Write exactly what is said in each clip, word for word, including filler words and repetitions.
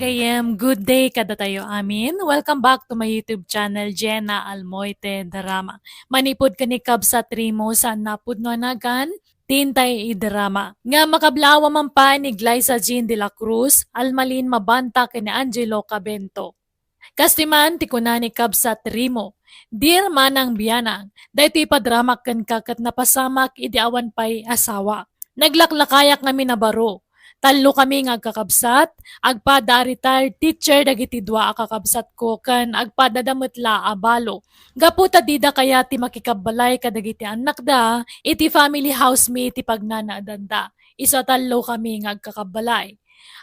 A M, good day kadatayo amin. Welcome back to my YouTube channel, Jenna Almoite Drama. Manipud ken ni Kabsat Rimo, saan napudno a nagan, Tintay Idrama. Nga makablawa man pay ni Glyza Jean de la Cruz, Almalin Mabanta ken ni Angelo Cabento. Kas ti man ti kuna ni Kabsat Rimo, "Dear Manang Bianang, daytoy padramak kenka ket napasamak idi awan pay asawa. Naglaklakayak ngamin a baro. Tallo kami nga agkakabsat, agpada a retired teacher dagiti dua a kakabsatko ken agpadada met la a balo. Gapu ta dida kayat ti makikabbalay kadagiti annakda, iti family house mi ti pagnanaedanda. Isu a tallo kami nga agkakabbalay.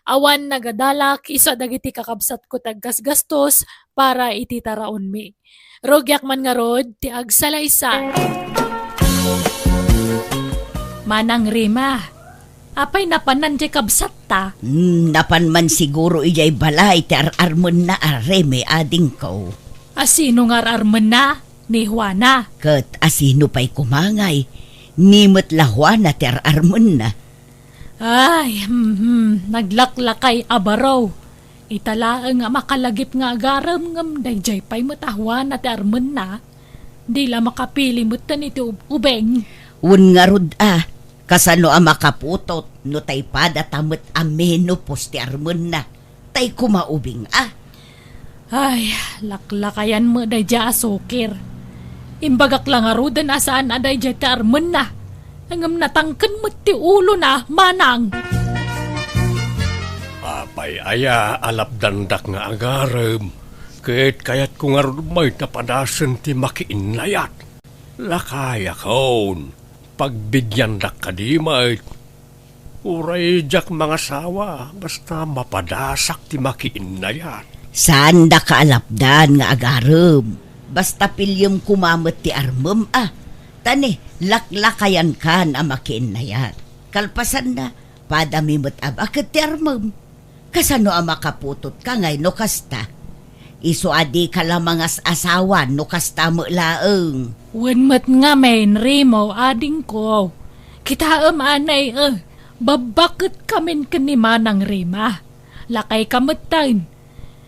Awan nagadalak isu a dagiti kakabsatko ti aggasgastos para iti taraonmi. Rugiak man ngarud ti agsalaysay." Manang Rima, apay napanan diay kabsatta? Hmm, napan man siguro idiay balay ti ar-armenna a Remi, adingko. A sino nga ar-armenna? Ni Juana. Ket a sino pay koma ngay? Ni met la Juana ti ar-armenna. Ay, hmm, hmm, naglaklakay a baro. Ita laeng a makalagip nga agarem ngem daydiay pay met a Juana ti armenna. Di la makapili metten iti ub-, ubing. Wen ngarud a, kasano a makaputot no tay padata met a menopause ti armenna? Tay koma ubing a. Ay, laklakayan met daydiay a sukir. Imbagak la ngaruden a saan a daydiay ti armenna. Ngem natangken met ti ulona, manang. Apay aya a lapdandak nga agarem, ket kayatko ngarud met a padasen ti makiinnayat. Lakayakon, pagbigiandak kadi met. Uray diak mangasawa, basta mapadasak ti makiinnayat. Saandaka a lapdan nga agarem. Basta piliem koma met ti armem a. Ta ni, laklakayankan a makiinnayat. Kalpasanna, padami met a baket ti armem. Kasano a makaputotka ngay no kasta? Isu a dika la mangas-asawa no kasta met laeng. Wen met ngamin, Rimo, adingko. Kitaem anay, eh, babbaketkamin ken ni Manang Rima. Lakayka metten.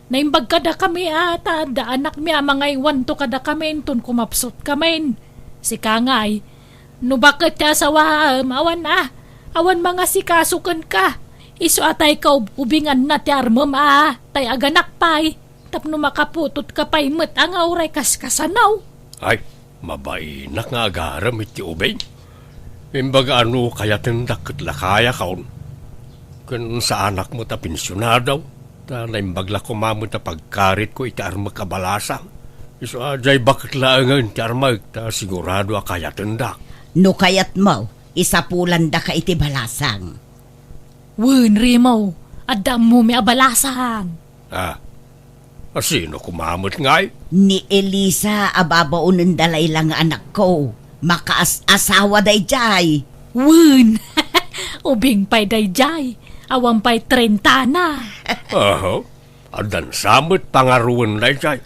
Naimbag kadakami a ta adda anakmi a mangaywanto kadakami inton kumapsutkamin. Sika ngay, no baket ti asawaem, awan a, awan mangasikaso kenka. Isu a tay kaub-ubinganna ti armem a, tay aganak pay, tapno makaputotka pay met a nga uray kaskasano. Ay, mabainak nga agarem iti ubing. Imbaga a no kayatendak ket lakayakon. Ken saanak met a pensionado, ta naimbag la koma met a pagkaritko iti armek a balasang. Isu a diay baket laengen ti armek, ta sigurado a kayatendak. No kayatmo, isapulandaka iti balasang. Wen, Rimo, adda ammomi a balasang. Ah, a sino koma met ngay? Ni Elisa a babaonenda layla nga anakko. Makaas-asawa daydiay. Wen, ubing pay daydiay. Awan pay trentana. Aha. Addan sa met pangaruwen daydiay.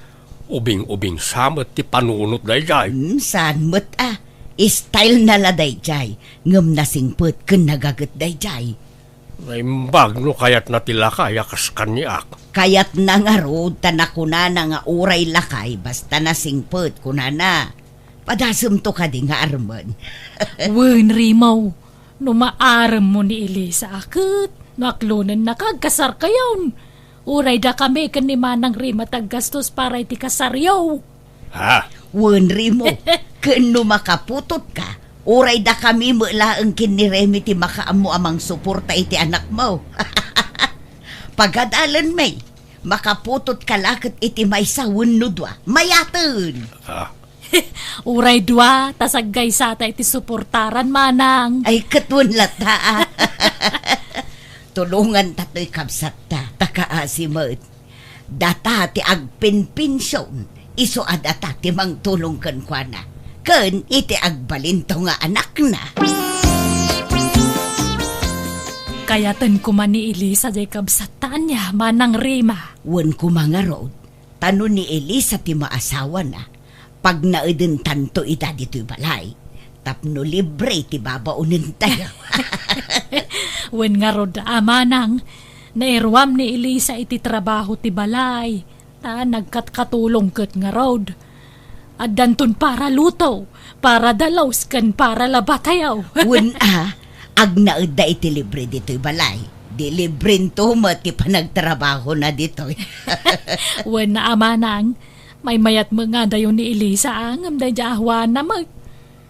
Ubing-ubing sa met ti panunot daydiay. Hmm, saan met a. Style na la daydiay. Ngem nasingpet ken nagaget daydiay. Naimbag no kayatna ti lakay a kas kaniak. Kayatna ngarud ta nakunana nga uray lakay basta nasingpet, kunana. Padasemto kadi nga armen. Wen, Rimo, no maaremmo ni Elisa a ket no aklonennaka agkasarkayon. Uray dakami ken ni Manang Rima ti aggastos para iti kasaryo. Ha? Wen, Rimo, ken no makaputotka, uray dakami met laeng ken ni Remy ti makaammo a mangsuporta iti anakmo. Pagadalenmi, makaputotka la ket iti maysa wenno dua. Mayaten! Ah. Uray dua, ta saggaysata iti suportaran, manang. Ay, ket wen latta, a. Tulonganta toy kabsatta, ta kaasi met. Data ti agpinpension, isu a data ti mangtulong kenkuana, ken iti agbalinto nga anakna. Kayaten koma ni Elisa diay kabsatta, ania, Manang Rima? Wen koma ngarud, ta no ni Elisa ti maasawana, pagnaedentanto ida ditoy balay, tapno libre ti babaonentayo. Wen ngarud, a, manang, Nairuam ni Elisa iti trabaho ti balay, ta nagkatkatulong ket ngarud. Addanton para luto, para dalos, ken para labatayaw. Wen a, agnaedda iti libre ditoy balay. Di librento met ti panagtrabahona ditoy. Wen a, manang, maymayat met nga adayo ni Elisa, a, ngem daydiay a Juana met.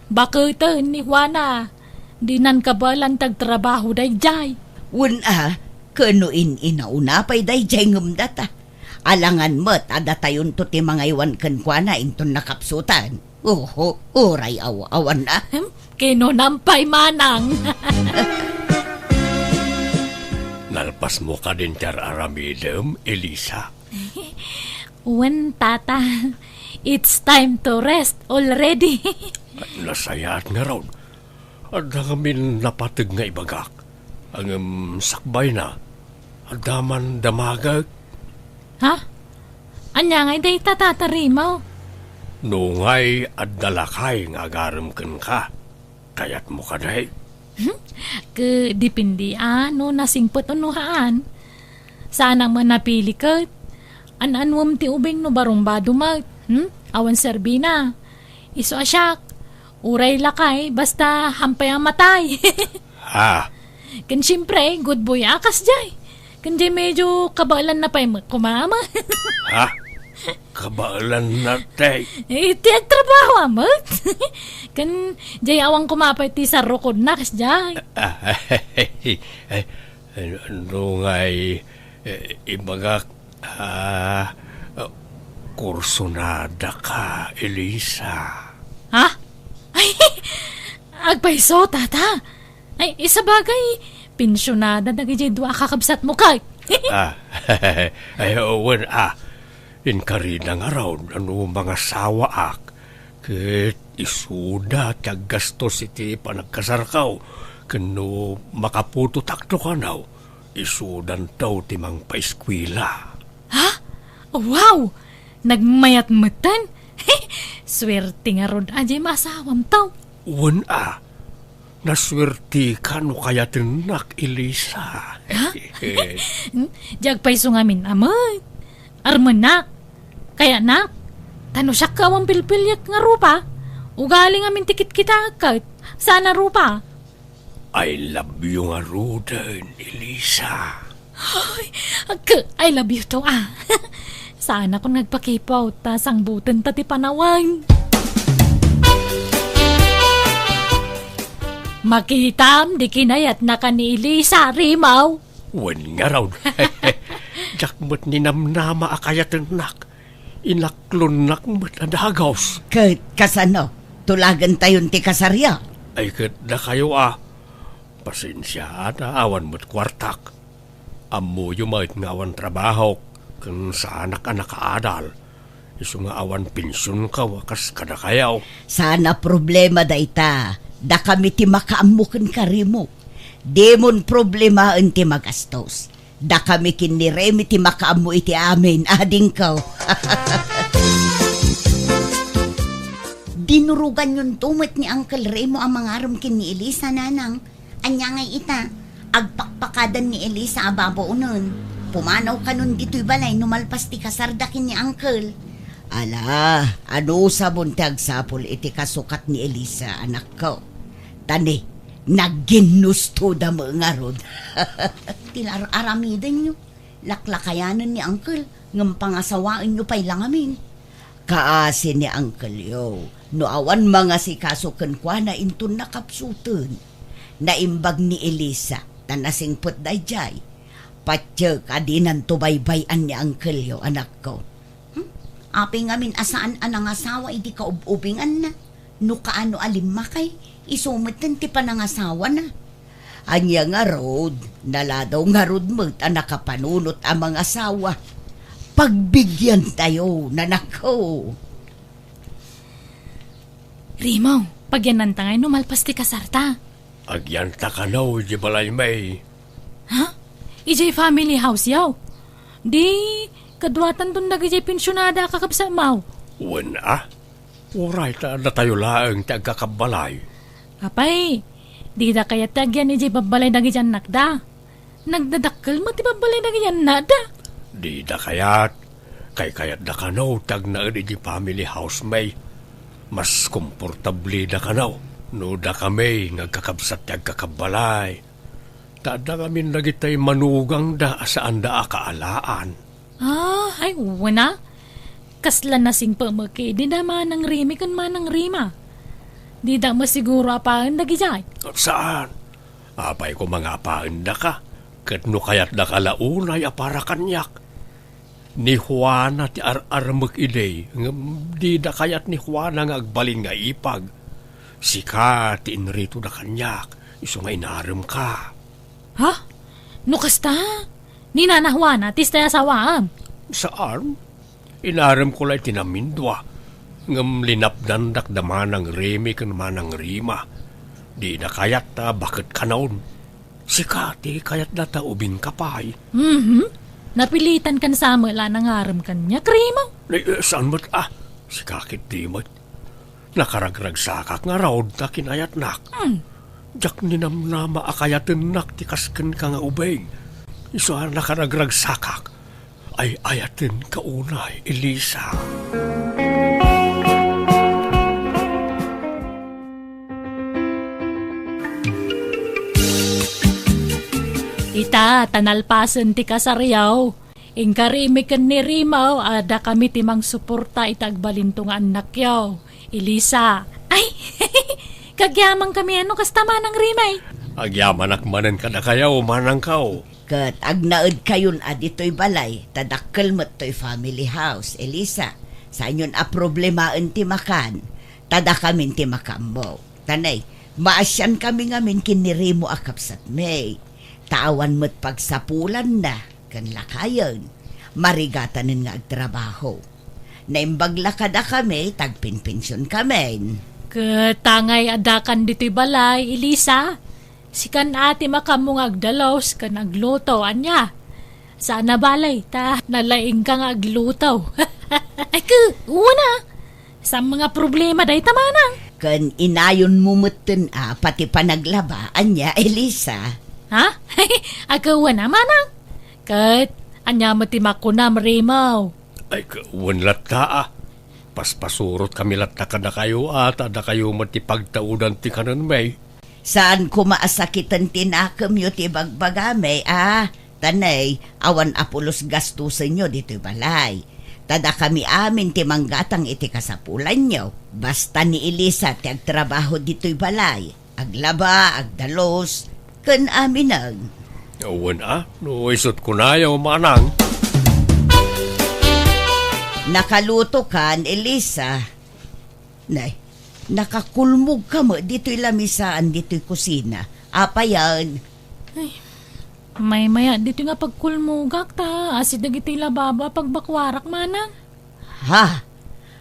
Baketen ni Juana, dinan kabaelan ti agtrabaho daydiay. Wen a, ken no in-inauna pay daydiay ngem data. Alangan met a datayonto ti mangaywan kenkuana inton nakapsutan. Oho, uray aw-, awan a. Hmm? Kinunam pay manang. Nalpasmo kadin ti ar-aramidem, Elisa? Wen, Tata. It's time to rest already. Nasayaat ngarud. Adda ngamin napateg nga ibagak. Ngem sakbayna, adda man damagek. Ha? Ania ngay dayta, Tata Remo? Nungay adda lakay nga agarem kenka, kayatmo kadi? Hmm? Ke, depende a no nasingpet wenno haan. Saanak met napili ket. An-anuem ti ubing no barumbado met. Hmm? Awan serbina. Isu a siak, uray lakay, basta hampay a matay. Ha? Ken siempre, good boy a kasdiay. Ken diay medyo kabaelanna pay met koma, ama. Ha? Kabaelanna, tay? Eh, ti agtrabaho a met. Ken diay awan koma pay ti sarrukodna kasdiay. Ah, ay, no ngay, eh, ibagak, ah, kursunada ka, Elisa. Ha? Ay, agpayso, Tata. Ay, isabagay, pensionada dagidiay dua a kakabsatmo kay. Ah, ay, wen, ah, inkarida ngarud a no mangasawaak, ket isuda ti aggastos iti panagkasarko, ken no makaputotakto kano, isudanto ti mangpaeskuela. Ha? Wow! Nagmayat metten? Suerte ngarud a diay maasawamto. Wen a, nasuerteka no kayatennak, Elisa. Ha? Hmm? Diak pay isu ngamin a met. Armennak, kayatnak, ta no siak ket awan pilpiliek nga rupa, ugali ngamin ti kitkitaek ket, saan a rupa. I love you ngaruden, Elisa. Ay, agka, I love you too, ah. Saanak nga agpakipot, ta sangbutenta ti panawen. Makitam, di kinayatnaka ni Elisa, Remo. Wen ngarud. Diak met ninamnama a kayatennak. Inaklonnak met a dagus. Ket kasano? Tulagentayon ti kasaryo? Ay, ket dakayo a. Pasensia ta awan met kuartak. Ammoyo met nga awan trabahok, ken saanak a nakaadal. Isu nga awan pensionko a kas kadakayo. Saan a problema dayta. Dakami ti makaammo kenka, Remo. Dimon problemaen ti magastos. Dakami ken ni Remo ti makaammo iti amin, adingko. Dinuroganyonto met ni Uncle Remo a mangarem ken ni Elisa, nanang. Ania ngay ita, agpakpakadan ni Elisa a babaonen. Pumanaw kanon ditoy balay no malpas ti kasarda ken ni Uncle. Ala, anusabon ti agsapul iti kasukat ni Elisa, anakko. Ta ni, nagginnustoda met ngarud. Ti ar-aramidenyo, laklakayanen ni Uncle, ngem pangasawaenyo pay la ngamin. Kaasi ni Uncle yo, no awan mangasikaso kenkuana inton nakapsuten. Naimbag ni Elisa, ta nasingpet daydiay. Patiek a dinanto baybay-an ni Uncle yo, anakko. Hmm? Apay ngamin a saan a nangasawa idi kaub-ubinganna? No kaano a limmakay, isu metten ti panangasawana. Ania ngarud, naladaw ngarud met a nakapanunot a mangasawa. Pagbigiantayo, nanakko. Remo, pagiannanta ngay no malpas ti kasarta. Agyanta kano idiay balaymi. Ha? Idiay family house yaw? Di, kaduatanton dagidiay pensionada a kakabsatmaw? Wen a. Uray ta datayo laeng ti agkakabbalay. Apay, dida kayat ti agyan idiay babbalay dagidiay annakda. Nagdadakkel met ti babbalay dagiti annada. Dida kayat. Kaykayatda kano ti agnaed iti family house, May. Mas komportableda kano no dakami nga agkakabsat ti agkakabbalay. Ta adda ngamin dagitay manugangda a saanda a kaalaan. Ah, ay, wen a. Kasla nasingpet met idi da Manang Rimi ken Manang Rima. Dida met siguro apaen dagidiay. Saan? Apay koma nga apaendaka, ket no kayatdaka la unay a para kaniak. Ni Juana ti ar-armek idi, ngem dida kayat ni Juana nga agbalin nga ipag. Sika ti inritoda kaniak, isu nga inaremka. Ha? No kasta, ni Nana Juana ti isu ti asawaem? Saan? Inaremko la iti namindua, ngem linapdandak da Manang Rimi ken Manang Rima. Dida kayat ta baket kanon. Sika ti kayatda ta ubingka pay. Mhm. Napilitan kan sa met la nangarem kaniak, Rima. Ay, eh, saan met, ah? Sika ketdi met. Nakaragragsakak ngarud ta kinayatnak. Hmm. Diak ninamnama a kayatennak ti kas kenka nga ubing. Isu a nakaragragsakak. Ay-ayatenka unay, Elisa. Ita, ta nalpasen ti kasaryo. Inka Rimi ken ni Rima, adda kami ti mangsuporta iti agbalinto nga annakyo, Elisa. Ay, kagyamankami a no kasta, Manang Rima. Agyamanak manen kadakayo, manangko. Ket agnaedkayon a ditoy balay, ta dakkel met toy family house, Elisa. Saanyon a problemaen ti makan, ta dakamin ti makaammo. Ta nay, maasiankami ngamin ken ni Rimo a kabsatmi. Ta awan met pagsapulanna ken lakayen, marigatanen nga agtrabaho. Naimbag la kadakami, ta agpenpensionkamin. Ket ta ngay addakan ditoy balay, Elisa, sikan a ti makaammo nga agdalus ken agluto, ania? Saan a bale, ta nalaingka nga agluto. Ay, ke, una. Saan nga problema dayta, manang? Ken inayonmo metten a pati panaglaba, ania, Elisa? Ha? Ay, ke, una, manang. Ket, ania met ti makunam, Remo? Ay, ke, wen latta, a. Paspasurotkami latta kadakayo, a, ta dakayo met ti pagtaudan ti kanenmi. Saan koma a sakiten ti nakemyo ti bagbagami, a? Ta nay, awan a pulos gastosenyo ditoy balay. Ta dakami amin ti manggatang iti kasapulanyo. Basta ni Elisa ti agtrabaho ditoy balay. Aglaba, agdalus, ken aminen. Wen a, no isut kunayo, manang. Nakalutokan, Elisa. Nay, nakakulmogka met ditoy lamisaan ditoy kusina. Apayen? Ay, maymayat ditoy nga pagkulmogak ta asi dagiti lababo a pagbakuarak, manang. Ha?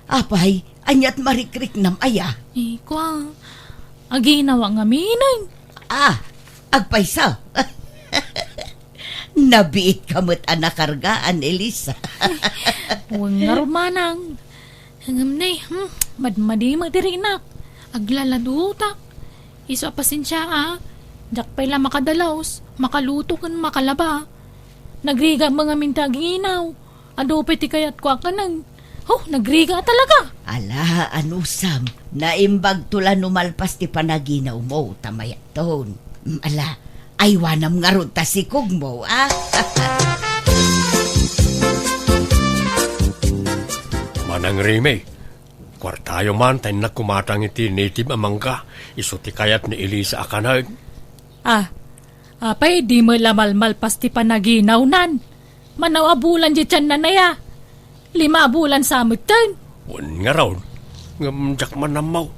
Apay, aniat marikriknam aya? Iko a, aginawa ngamin. Ah, agpayso. Nabiitka met a nakargaan, Elisa. Wen ngarud, manang. Ngem ne, hmm, madmadi met ti rinak. Aglaladutak. Isu a pasensia, a. Diak pay la makadalus, makaluto ken makalaba. Nagrigat met ngamin ti aginaw. Adu pay ti kayatko a kanen. Huh, nagrigat talaga. Ala, anusam, naimbagto la no malpas ti panaginawmo, ta mayatton. Mm, ala, aywanam ngarud ta sikogmo, a? Manang Rimi, kuartayo man ta innak kumatang iti native a mangga, isu ti kayat ni Elisa a kanen. Ah, apay, di met la malmalpas ti panaginawnan? Manaw a bulan diay tianna aya? Lima a bulan sa metten? Wen ngarud, ngem diak man ammo.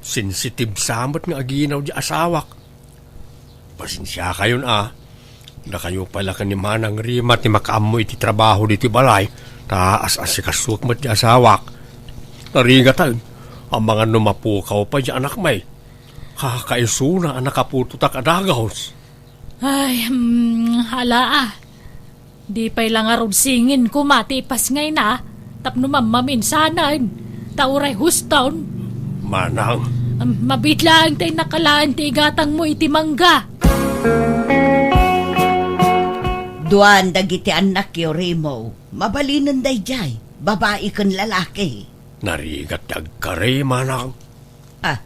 Sensitive sa met nga aginaw diay asawak. Pasensiakayon, a. Dakayo pay la ken ni Manang Rima ti makaammo iti trabaho ditoy balay, ta as-asikasuek met diay asawak. Narigaten, amangan no mapukaw pay diay anakmi. Kakaisuna a nakaputotak a dagus. Ay, hmm, ala, a. Di pay la ngarud singin koma ti ipasngayna tapno mammaminsanen, ta uray huston. Manang. Am, mabiit laeng ta innak alaen ti igatangmo iti mangga. Duan dagiti annakyo, Remo. Mabalinen daydiay, babai ken lalaki. Narigat ti agkari, manang. Ah,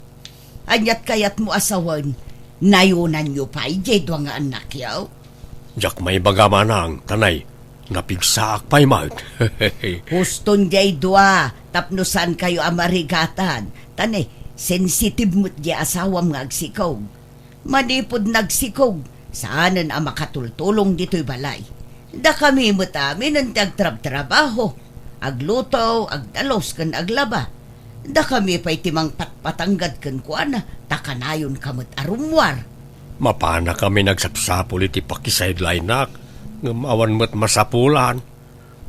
ania't kayatmo a sawen? Nayunanyo pay diay dua nga annakyo? Diak maibaga, manang, ta nay, napigsaak pay met. Huston diay dua, tapno saankayo a marigatan. Ta nay, sensitive met diay asawam nga agsikog. Manipud nagsikog, saanen a makatultulong ditoy balay. Dakami met aminen ti agtrabtrabaho, agluto, agdalus ken aglaba. Dakami pay ti mangpatpatanggad kenkuana, ta kanayonka met a rummuar. Mapanakami nagsapsapul iti pakisideline-ak, ngem awan met masapulan.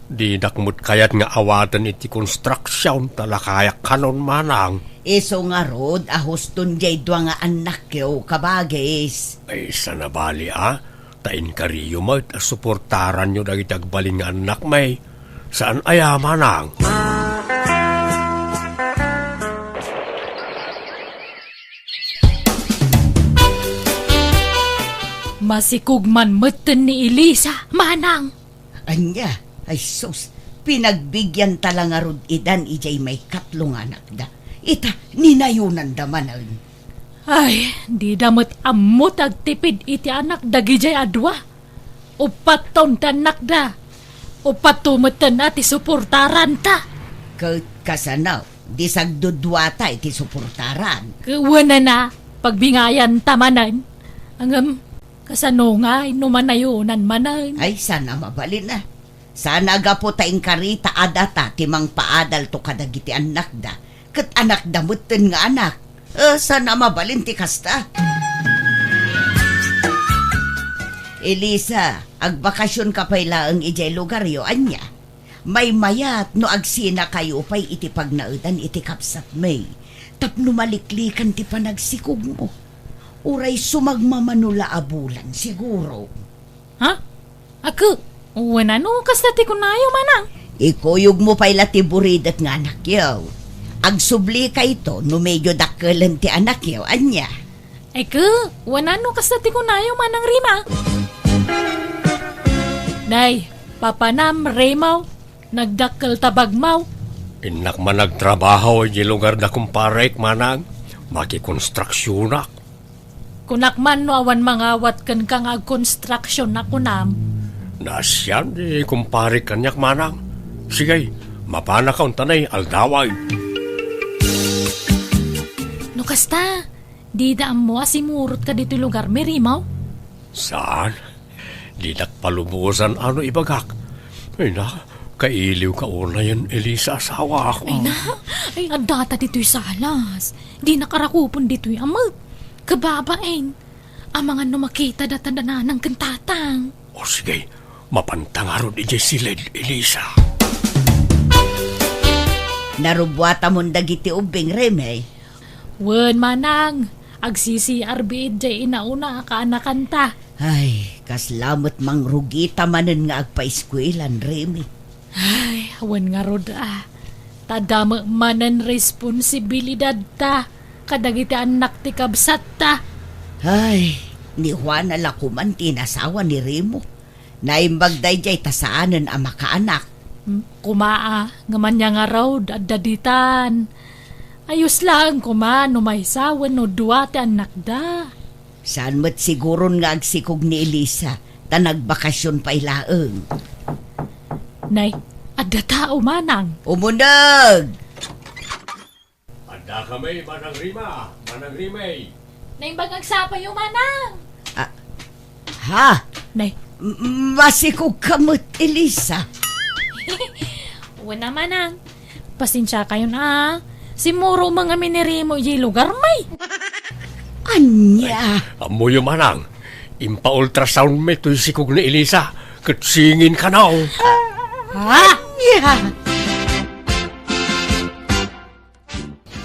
Dinak met kayat nga awaten iti konstruksion ta lakayak kanon, manang. Isu ngarud a huston diay dua nga annakyo, kabagis. Ay, saan a bali a, ta inkariyo met a suportaranyo dagiti agbalin nga annakmi. Saan aya, manang? Masikog man metten ni Elisa, manang. Ania? Ay sus, pinagbigyan ta la ngarud idan idiay maikatlo nga anakda. Ita, ninayunanda manen. Ay, dida met ammo ti agtipid iti anak dagidiay a dua. Uppat taon ti annakda. Uppat to metten a ti suportaranta. Ket kasano, di sagduduata iti suportaran? Ket wenana, pagbingayanta manen. Ngem, kasano ngay no manayunan manen? Ay, saan a mabalin a. Saan a gapu ta inkarita a data ti mangpaadalto kadagiti annakda, ket anakda metten nga anak. Eh, saan a mabalin ti kasta? Elisa, agbakasionka pay laeng idiay lugaryo, ania? Maymayat no agsinakayo pay iti pagnaedan iti kabsatmi, tapno maliklikan ti panagsikogmo. Uray sumagmamano la a bulan, siguro. Ha? Aku, wenano kasta ti kunayo, manang? Ikuyogmo pay la ti buridek nga anakyo. Agsublika ito no medyo dakkelen ti anakyo, ania? Aku, wenano kasta ti kunayo, manang Rima? Nay, papanam, Rima, nagdakkel ta bagmo. Innak man agtrabaho idiay lugar da kumparek, manang. Makikonstruksionak. Kunak man no awan mangawat kenka nga agkonstruksion a kunam. Naasian ti kumparik kaniak, manang. Sige, mapanaka unta nay, aldawan. No kasta, dida ammo a simurotka ditoy lugarmi, Rima? Saan? Dinak palubosan a no ibagak. Ay na, kailiwka unayen, Elisa, asawak. Ay na, ay, addata ditoy salas. Dinak arakupen ditoy a met. Kababain. Amangan no makita data da nanang ken tatang. O sige, mapanta ngarud idiay siled, Elisa. Narubbuatamon dagiti ubbing, Reme? Wen, manang, agsi-C R biit diay inauna a kaanakanta. Ay, kasla met mangrugita manen nga agpaiskuelan, Reme. Ay, awan ngarud a. Ta adda met manen responsibilidadta kadagiti annak ti kabsatta. Ay, ni Juana la koman ti inasawa ni Remo. Naimbag daydiay ta saanen a makaanak. Hmm, koma a, ngem ania ngarud, adda ditan. Ayos laeng koma no maysa wenno dua ti annakda. Saan met siguron nga agsikog ni Elisa, ta nagbakasion pay laeng. Nay, adda tao, manang. Umuneg! Adda kami, Manang Rima, Manang Rimay. Naimbag agsapayo, manang. Ah, ha? Nay. M-, masikog ka met, Elisa. Wen a, manang. Pasensiakayon a. Simmuro met ngamin ni Remo idiay lugarmi. Ania? Ammoyo, manang. Impaultrasoundmi toy sikog ni Elisa, ket singin kano. Ha? Ania?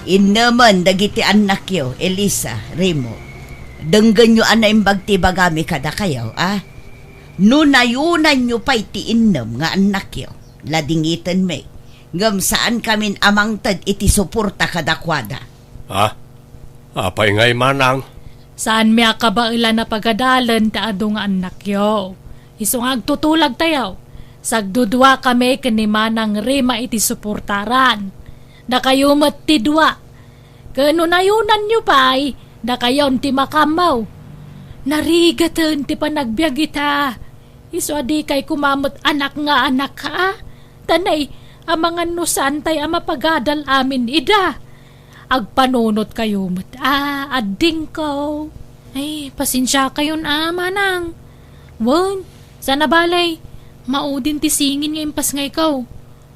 Innemen dagiti annakyo, Elisa, Remo. Denggenyo a naimbag ti ibagami kadakayo, a? No nayunanyo pay ti innem nga annakyo, ladingitenmi. Ngem saankamin a mangted iti suporta kadakuada. Ha? Apay ngay, manang? Saanmi a kabaelan a pagadalen ti adu nga annakyo. Isu nga agtutulagtayo, sagdudua kami ken ni Manang Rima iti suportaran. Dakayo met ti dua. Ken no nayunanyo pay, dakayon ti makammaw. Narigaten ti panagbiag ita. Isu a dikay koma met anak nga anak, a? Ta nay, amangan no saantay a mapagadal amin ida. Agpanunotkayo met, a, addingko. Ay, pasensiakayon, a, manang. Wen, saan a bale, maudin ti singin nga impasngayko.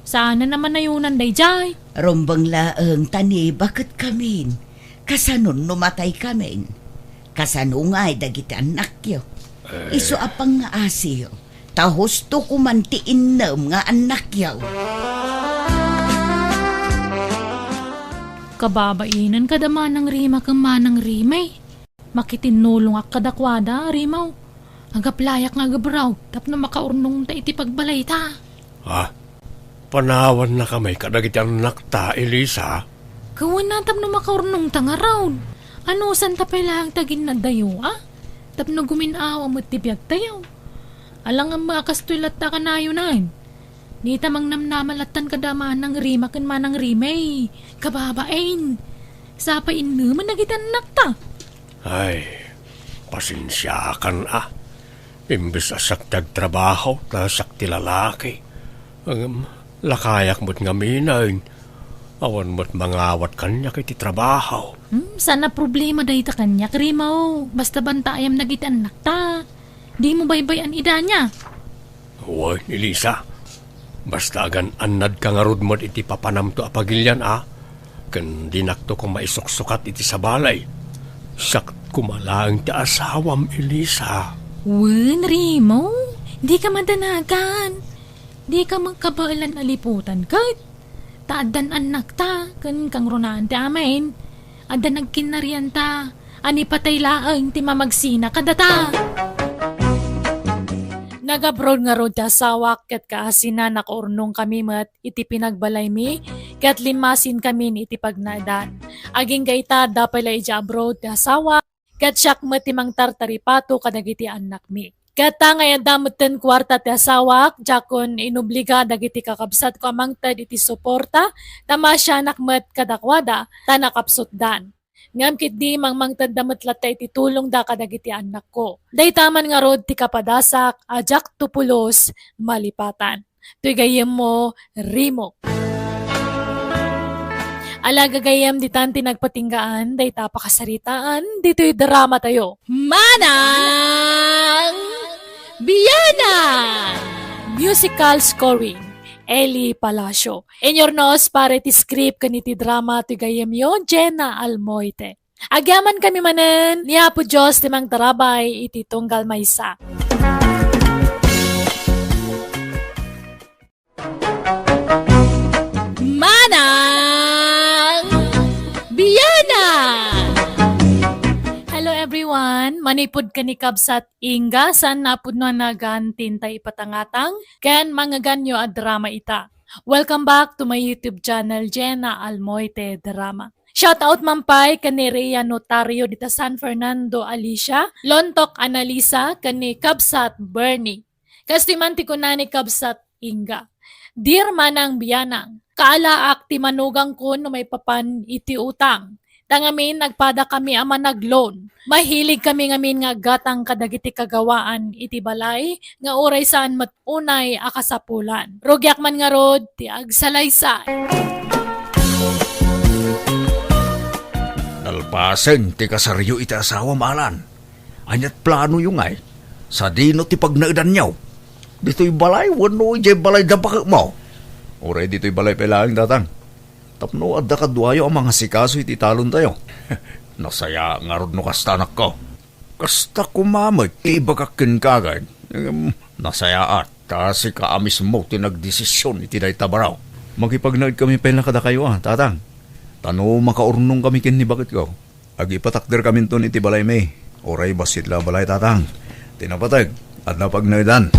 Saan a naman nayunan daydiay. Rumbeng laeng ta ni baketkamin. Kasano no mataykamin? Kasano ngay dagiti annakyo? Eh. Isu a pangngaasiyo, ta husto koman ti innem nga annakyo. Kababainen kada Manang Rima ken Manang Rimay. Makitinnulongak kadakuada, Rimaw. Agaplayak nga agabraw tapno makaurnongta iti pagbalayta. Ah, panawannakami kadagiti annakta, Elisa. Kawana tapno makaurnongta ngarud. Anusanta pay laeng ti aginnaddayo, a? Tapno gumin-awa met ti biagtayo. Alangan met a kastoy latta kanayonan. Dita mangnamnama lattan kada Manang Rima ken Manang Rimay. Kababain. Sapay innemen dagiti annakta. Ay, pasensiakan, a. Imbes a siak ti agtrabaho, ta siak ti lalaki. Ngem, lakayak met ngamin. Awan met mangawat kaniak iti trabaho. Hmm, saan a problema dayta kaniak, Rimaw. Basta bantaayam dagiti annakta. Dimo baybay-an idana. Wen, Elisa. Basta agan-annadka ngarud met iti papanamto a pagilian, a? Ken dinakto koma isuksukat iti sabali. Siak koma laeng ti asawam, Elisa. Wen, Rimaw. Dika madanagan. Dika makabaelan a liputan ket. Ta addan annakta, ken kangrunaan ti amin. Addan agkinnarianta, a ni patay laeng ti mamagsina kadata. Nagabroad ngarud ti asawak ket kaasina nakaurnongkami met iti pinagbalaymi ket limmasinkamin iti pagnaedan. Agingga ita, adda pay la idiay abroad ti asawak, ket siak met ti mangtartaripato kadagiti annakmi. Ket ta ngay adda metten kuarta ti asawak, diakon inobliga dagiti kakabsatko a mangted iti suporta, ta maasianak met kadakuada, ta nakapsutdan. Ngem ketdi, mangmangtedda met latta iti tulongda kadagiti annakko. Dayta man ngarud ti kapadasak a diakto pulos malipatan. Toy gayyemmo, Rimok. Ala gagayyem, ditan ti nagpatinggaan dayta a pakasaritaan ditoy dramatayo. Manang Bianang! Musical scoring, Eli Palacio. Inyurnos para iti script ken iti drama toy gayyemyo, Jenna Almoite. Agyamankami manen, ni Apo Dios ti mangtarabay iti tunggal maysa. Manang Bianang! Hello everyone! Manipud ken ni Kabsat Inga, saan a pudno a nagan ti intay ipatangatang ken mangngeganyo a drama ita. Welcome back to my YouTube channel, Jenna Almoite Drama. Shout out man pay ken ni Rhea Notario dita San Fernando, Alicia, Lontok Analisa, ken ni Kabsat Bernie. Kastoy man ti kuna ni Kabsat Inga, "Dear Manang Bianang, kaalaak ti manugangko no maipapan iti utang. Ta ngamin, agpadakami a managloan. Mahiligkami ngamin nga aggatang kadagiti kagawaan iti balay nga uray saan met unay a kasapulan. Rugiak man ngarud ti agsalaysay." Nalpasen ti kasaryo iti asawam, Alan. Aniat planoyo ngay? Sadino ti pagnaedanyo? Ditoy balay wenno idiay balay da baketmo? Uray ditoy balay pay laeng, Tatang. Tapno adda kaduayo a mangasikaso iti talontayo. Nasaya ngarud no kasta, anakko. Kasta koma met ti ibagak kenka, agay. Em, nasayaat, ta sika a mismo ti nagdesision iti dayta baro. Makipagnaedkami pay la kadakayo, a, Tatang. Ta no makaurnongkami ken ni baketko, agipatakderkaminton iti balaymi. Uray bassit la a balay, Tatang. Ti napateg, adda pagnaedan.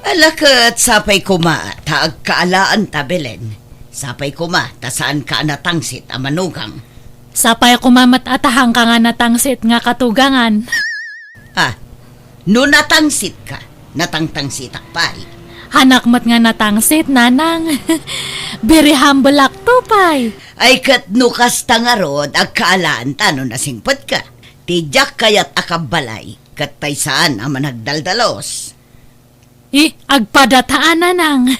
Ala ket sapay koma ta agkaalaanta, Belen. Sapay koma ta saanka a natangsit a manugang. Sapay koma met a tahangka nga natangsit nga katugangan. Ah, no natangsitka, natangtangsitak pay. Hanak met nga natangsit, nanang. Very humble-akto pay. Ay, ket no kasta ngarud, agkaalaanta no nasingpetka. Ti diak kayat a kabbalay, ket tay saan a managdaldalos. Eh, agpadata a, nanang.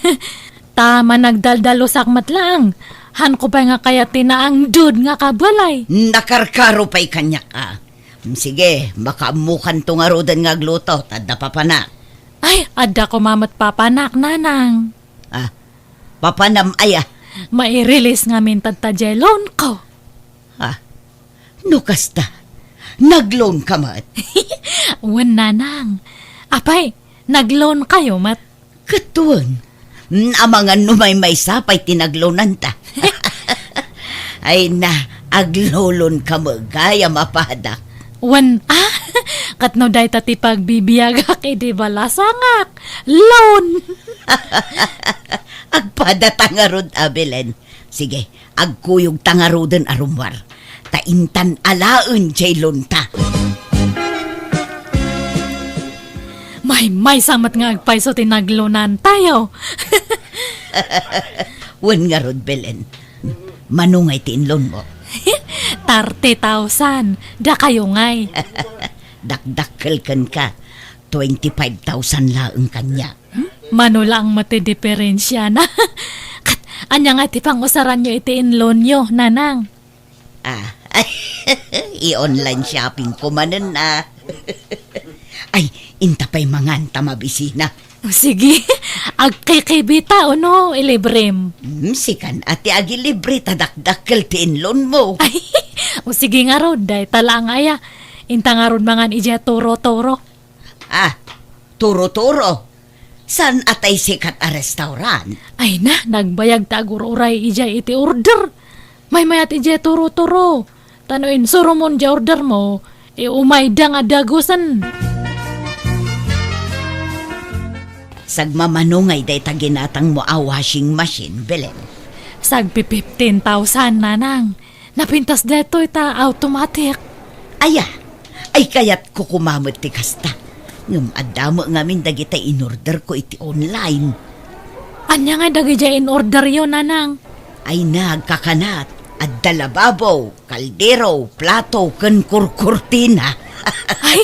Ta managdaldalusak met laeng. Hanko pay nga kayat ti naangdud nga kabalay. Nakarkaro pay kaniak a. Sige, makaammokanto ngaruden nga agluto, ta adda papanak. Ay, adda koma met papanak, nanang. Ah, papanam aya? Mairilis ngamin ta diay loanko. Ah, no kasta, nagloanka met? Wen, nanang. Apay, nagloankayo met? Ket wen, amangan no maymaysa pay ti nagloananta. Ay na, agloloanka met gayam a pada. Wen, ah, ket no dayta ti pagbibiagak idi balasangak, loan. Agpadata ngarud a, Belen. Sige, agkuyogta ngaruden a rummuar. Ta intan alaen diay loanta. Maymaysa met nga agpayso ti nagloanantayo. Wen ngarud, Belen. Mano ngay ti inloanmo? Thirty thousand. Dakayo ngay. Dakdakkel kenka. Twenty-five thousand laeng kaniak. Hmm? Mano laeng met ti diperensiana. Ket ania ngay ti pangusaranyo iti inloanyo, nanang? Ah, i-online shoppingko manen a. Ay, inta pay mangan ta mabisina. O, sige, agkikibita, ono, ilibrem? Hmm, sikan a ti agilibre ta dakdakkel ti inloanmo. Ay, o, sige ngarud, dayta laeng aya. Inta ngarud mangan idiay Turo-Turo. Ah, Turo-Turo. Saan a tay sikat a restaurant? Ay na, nagbayag ta agur-uray idiay iti order. Maymayat idiay Turo-Turo. Ta no insurumon diay ordermo, iumayda nga dagusen. Sagmamano ngay dayta ginatangmo a washing machine, Belen? Sagpi fifteen thousand, nanang. Napintas daytoy ta automatic. Aya, ay kayatko koma met ti kasta. Ngem adda met ngamin dagiti inorderko iti online. Ania ngay dagidiay in-orderyo, nanang? Ay na, agkakanat. Adda lababo, kaldero, plato, ken kurkurtina. Ay,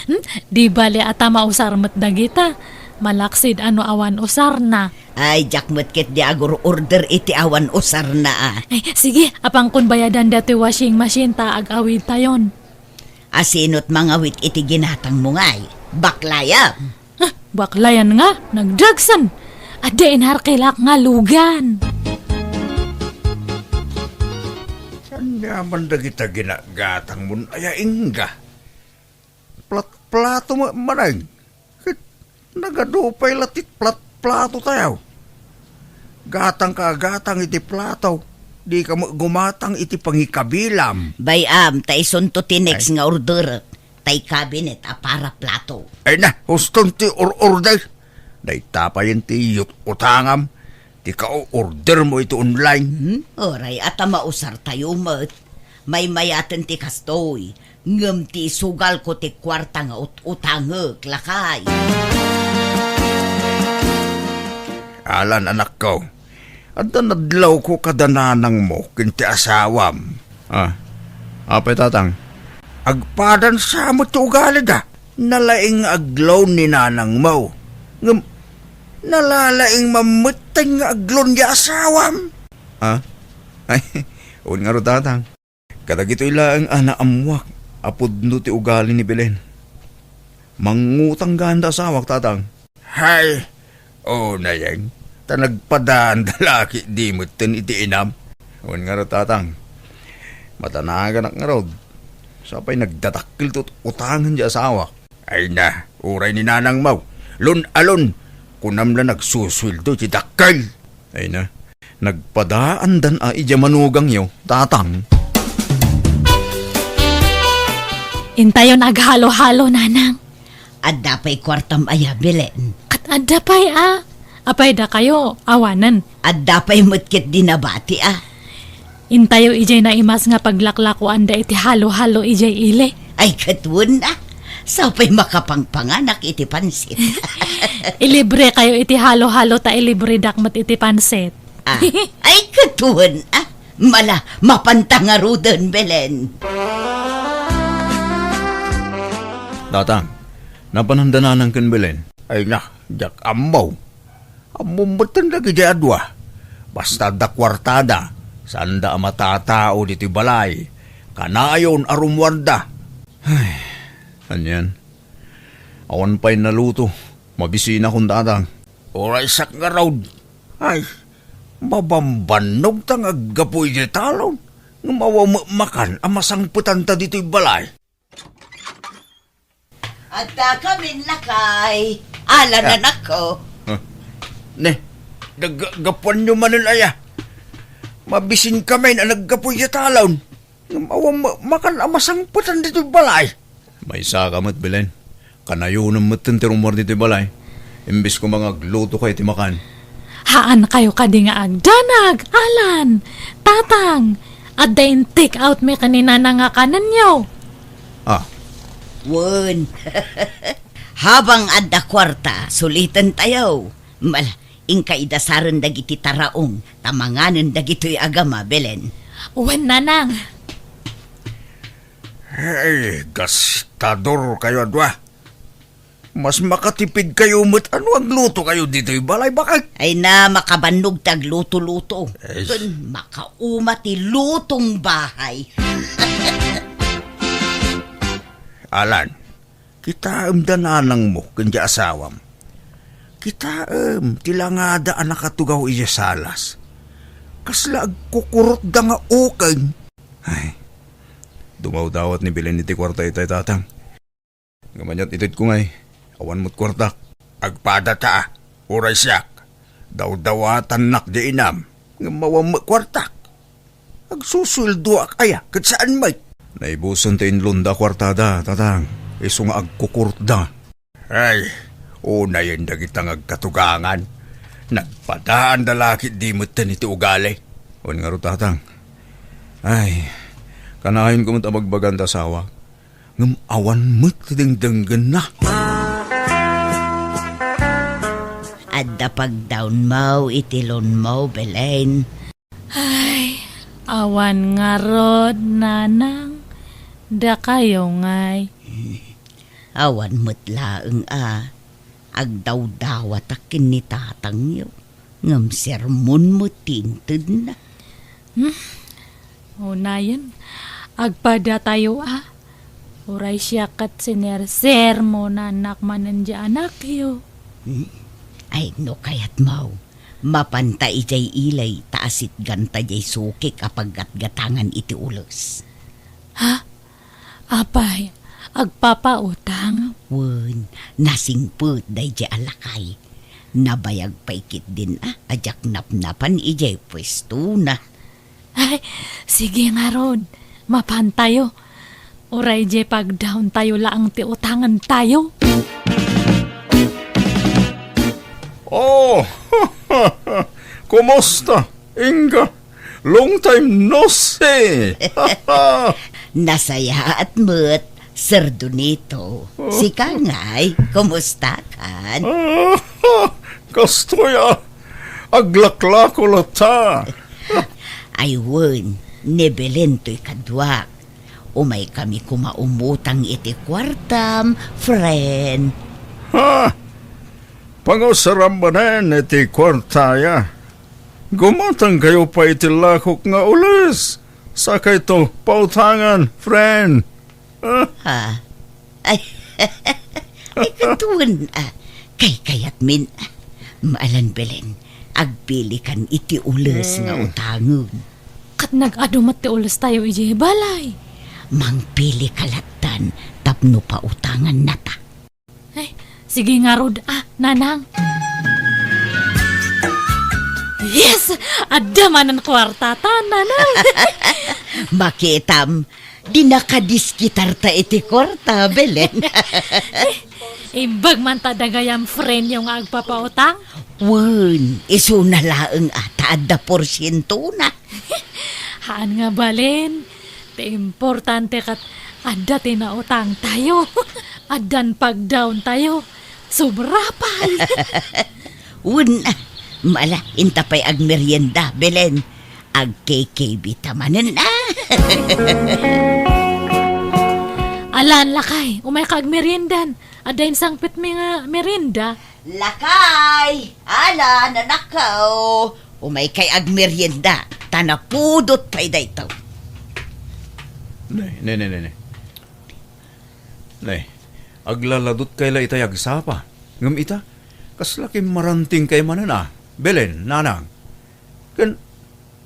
hmm, di bali a ta mausar met dagita. Malaksid a no awan usarna. Ay, diak met ketdi agur-order iti awan usarna a. Ay, sige, apankon bayadan datoy washing machine ta ag-awidtayon. Asino't mangawit iti ginatangmo ngay? Baklayan. Ah, baklayan nga, nagdagsen. Adda inharkilak nga lugan. Ania man dagita ginagatangmon aya, ingga? Plat-plato ma-, maneng. Ket nagadu pay la ti plat-plato tayo. Gatangka a gatang iti plato, dika met gumatang iti pangikabilam. Bay-am, ta isunto ti next Ay. nga order, tay cabinet a para plato. Ay na, huston ti or-order. Dayta payen ti yut-, utangam, ti ka-order mo iti online. Hmm? Oray, a ta mausar tayo met. Maymayaten ti kastoy, ngem ti isugalko ti kuarta nga ut-utangek, lakay. Alan, anakko, adda nadlawko kada nanangmo ken ti asawam. Ah, apay, tatang? Agpadan sa met ti ugalida. Nalaing nga agloan ni nanangmo. Ngem, nalalaing mammetten nga agloan ni asawam. Ah? Ay, wen ngarud, tatang. Kadagitoy laeng a naammuak a pudno ti ugali ni Belen. Mangngutang ganda asawak, tatang. Hay, unayeng, ta nagpadaan da la ketdi metten iti inam. Wen ngarud, tatang. Madanaganak ngarud. Sapay nagdadakkel ti utangen ti asawak. Ay na, uray ni nanangmo. Lon-alon, kunam la nagsusueldo ti dakkel. Ay na, nagpadaandan a idiay manugangyo, tatang. Intayon aghalo-halo, nanang. Adda pay kuartam aya, Belen? Ket adda pay a. Apay dakayo, awanen. Adda pay met ketdi nabati a. Intayo idiay naimas nga paglaklakuanda iti halo-halo idiay ili. Ay, ket wen a. Sao pay makapangpanganak iti pansit? Ilibre kayo iti halo-halo ta ilibredak met iti pansit. Ah, ay, katuen, ah. Mala, mapanta ngaruden, Belen. Tatang, napananda nanang ken Belen? Ay na, diak ammo. Ammom metten dagiti a dua. Basta adda kuartada, saanda a matatao ditoy balay. Kanayon a rummuarda. Ay, anian? Awan pay naluto. Mabisinakon, Tatang. Uray siak ngarud. Ay, mabambannogta nga aggapu idiay talon. Ngem awan met makan a masangpetanta ditoy balay. Adda kamin lakay. Ala, Ah. nanakko. Huh? Ne, naggapuanyo manen aya? Mabisin kamin a naggapu idiay talon. Ngem awan ma-, makan a masangpetan ditoy balay. Maysaka met, Belen. Kanayonem metten ti rummuar ditoy balay. Imbes koma nga aglutoka iti makan. Haan kayo kadi nga agdanag, Alan, Tatang. Adda in-take out mi ken ni Nanang a kanenyo. Ah. Wen. Habang adda kuarta, suliten tayo. Mal-, Inka idasaren dagiti taraong, ta manganen dagitoy agama, Belen. Wen, Nanang. Ay, gastador kayo a dua. Mas makatipid kayo met a no agluto kayo ditoy balay, bakit? Ay na, makabannog ti agluto-luto. Ay. Ken makauma ti lutong bahay. Alan, kitaem da nanangmo ken di asawam. Kitaem ti langada a nakatugaw idiay salas. Kasla agkukurotda nga ukeng. Ay, dumawdawat ni Belen iti kuarta itay, Tatang. Ngem aniat itedko ngay, awan met kuartak. Agpadata a, uray siak. Dawdawatannak di inam, ngem awan met kuartak. Agsusueldoak aya, ket saan met? Naibusen ti inlonda a kuartada, Tatang. Isu nga agkukurotda. Ay, unayen dagita nga agkatugangan. Nagpadaanda la ketdi metten iti ugali. Wen ngarud, Tatang. Ay, kanayonko met a bagbagan ti asawak. Ngem awan met ti dengdenggenna. Adda pagdawnmo iti lunmo, Belen. Ay, awan ngarud, Nanang. Dakayo ngay. Awan met laeng a agdawdawatak ken ni tatangyo, ngem sermon met ti intedna. Hmm? Unayen, agpadatayo a. Uray siak ket sinersermonanak manen diay anakyo. Hmm? Ay, no kayatmo, mapanta idiay ili ta asitganta diay sukik a paggatgatangan iti ules. Ha? Apay, agpapautang? Wen, nasingpet daydiay a lakay. Nabayag pay ketdin a, a diak napnapan idiay puestona. Ay, sige ngarud, mapantayo. Uray diay pagdawntayo laeng ti utangentayo. Oh, kumusta, Inga? Long time no see! Nasayaat met, Sir Donito. Oh. Sika ngay, kumusta kan? Ah, kastoy a, aglaklako latta. Ay wen, ni Belen toy kaduak. Umay kami koma umutang iti kuartam, friend. Ha? Pangusaram manen iti kuartaya. Gumatang kayo pay iti lakok nga ules. Sakayto pautangan, friend. Ah. Ha? Ay, ay, katuen, ah, kaykayatmin, ah, maalan Belen, agpilikan iti ules nga Hmm. utangen. Ket nag-adu met ti ulestayo idiay balay. Mangpilika lattan tapno pautangannata. Ay, sige ngarud, ah, Nanang. Yes! Adda manen kuartata, Nanang. Makitam, di nakadiskutarta iti kuarta, Belen. Imbag man ta dagayam friendyo nga agpapautang? Wen, isuna laeng a ta adda porsientona. Haan nga balin. Ti importante ket Adda ti nautangtayo. Addan pagdawntayo. Sobra pay. Wen, mala, inta pay agmerienda, Belen. Agkikibita manen, ah. Alan, lakay, umayka agmeriendan. Adda insangpetmi nga merienda. Lakay! Alan, anakko! Umaykay agmerienda, ta napudot pay daytoy. Ne, ne, ne, ne, ne. Ne, aglaladutkay la itay agsapa. Ngem ita, kasla kimmarantingkay manen a. Belen, nanang. Ken,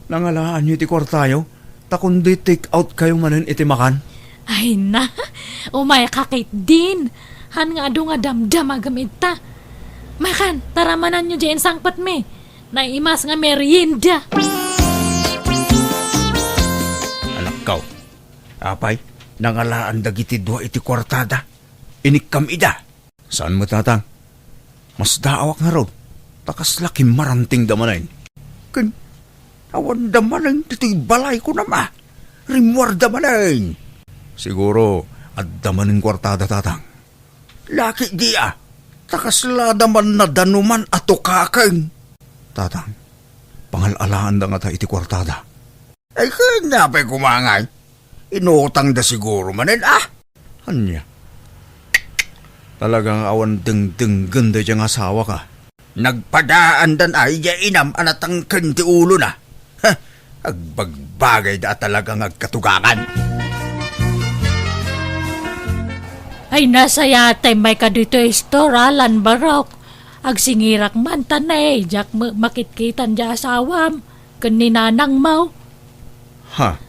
nangalaanyo iti kuartayo, ta kundi take out kayo manen iti makan. Ay na, umayka ketdin. Han nga adu nga damdamagem ita. Makan, taramananyo diay insangpetmi. Naimas nga merienda. Anakko, apay, nangalaan dagiti dua iti kuartada. Inikkam ida. Saan met, Tatang? Masdaawak ngarud, ta kasla kimmarantingda manen. Ken, awanda manen ditoy balay, kunam a. Rimmuarda manen. Siguro, adda manen kuartada, Tatang. Laki di a, ta kaslada man nadanuman a tukaken. Tatang, pangal-alaanda ngata iti kuartada. Ay, ken apay koma ngay? Inutangda siguro manen, ah? Ania? Talaga nga awan dengdenggen daydiay nga asawak, ah. Nagpadaandan ay diay inam a natangken ti ulona. Ha? Agbagbagayda a talaga nga agkatugangan. Ay, nasayaat ta immayka ditoy store, Alan, barok. Agsingirak man ta ne, diak met makitkitan diay asawam ken ni nanangmo. Ha?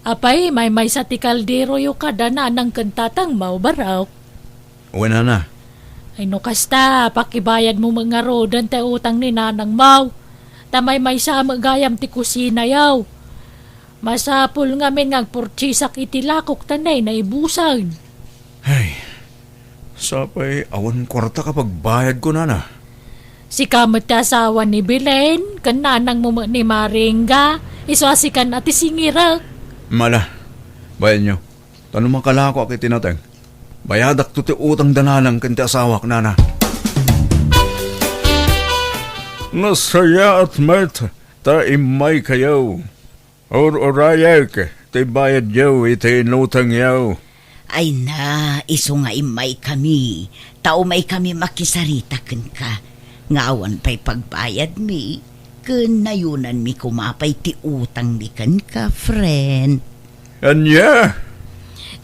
Apay, maymaysa ti kalderoyo kada nanang ken tatangmo, barok? Wen, nana. Ay, no kasta, pakibayadmo met ngaruden ti utang ni nanangmo. Ta maymaysa met gayam ti kusinayo. Masapul ngamin nga agpurtiesak iti lakok ta ne, naibusen. Ay, sapay awan kuarta ka pagbayadko, nana. Sika met ti asawa ni Belen, ken nanangmo met ni Maringga, isu a sikan a ti singirek. Mala, bayanyo. Ta no makalakoak iti nateng, bayadakto ti utang da nanang ken ti asawak, nana. Nasayaat met ta immaykayo. Ur-urayek ti bayadyo iti inutangyo. Ay na, isu nga immaykami, ta umaykami makisarita kenka, nga awan pay pagbayadmi, ken nayunanmi koma pay ti utangmi kenka, friend. Ania?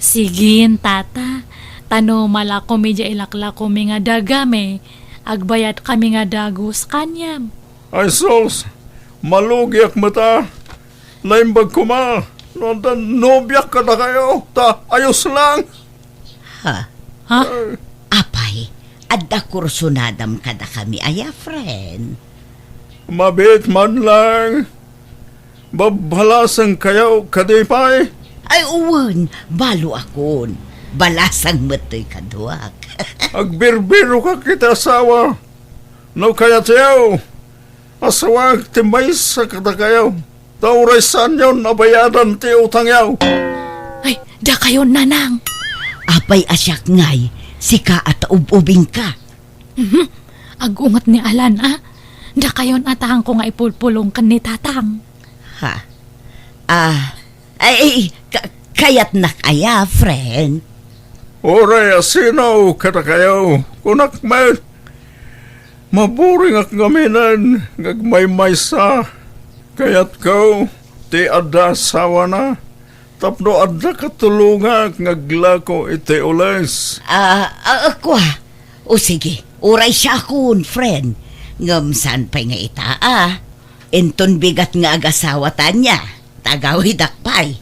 Sigin, tata, ta no malakomi diay ilaklakomi nga dagami, agbayadkami nga dagus kaniam. Ay sus, malugiak met a. Naimbag koma no adda nobiak kadakayo, ta ayos lang. Ha? Ha? Apay, adda kursunadam kadakami aya, friend? Mabiit man lang. Babbalasengkayo kadi pay? Ay, wen, balo akon. Balasang met toy kaduak. Agbirbirokak iti asawa. No kayatyo, asawak ti maysa kadakayo, ta uray saanyon a bayadan ti utangyo. Ay, dakayo, nanang. Apay a siak ngay, sika a ta ub-ubingka. Mhm. Agunget ni Alan, a. Dakayon a taangko nga ipulpulong ken ni tatang. Ha? Ah, ay, ay, ka-, kayatnak aya, friend? Uray a sino kadakayo, kunak met. Maburingak ngaminen nga agmaymaysa. Kayatko ti adda asawana tapno adda katulongak nga aglako iti ules. Ah, ah, kua. O sige, uray siakon, friend. Ngem saan pay nga ita, ah. Inton bigat nga agasawa ta ania, ta agawidak pay.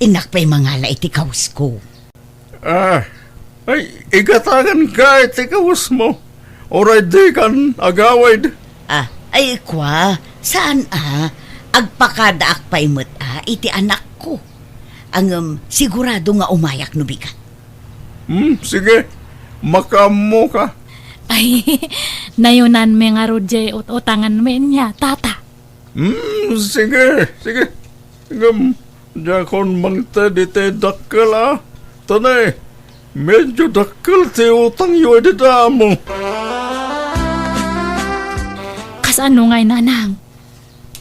Innak pay mangala iti kawsko. Ah, ay, igataganka iti kawesmo. Uray dikan agawid. Ah, ay, kua, saan a? Agpakadaak pay met a iti anakko. Ngem sigurado nga umayak no bigat. Hmm, sige. Makaammoka. Ay, nayunanmi ngarud diay ut-utanganmi ania, tata. Hmm, sige, sige. Ngem, diakon mangted iti dakkel a. Ane, medyo dakkel ti utangyo idi damo. Kasano ngay, nanang?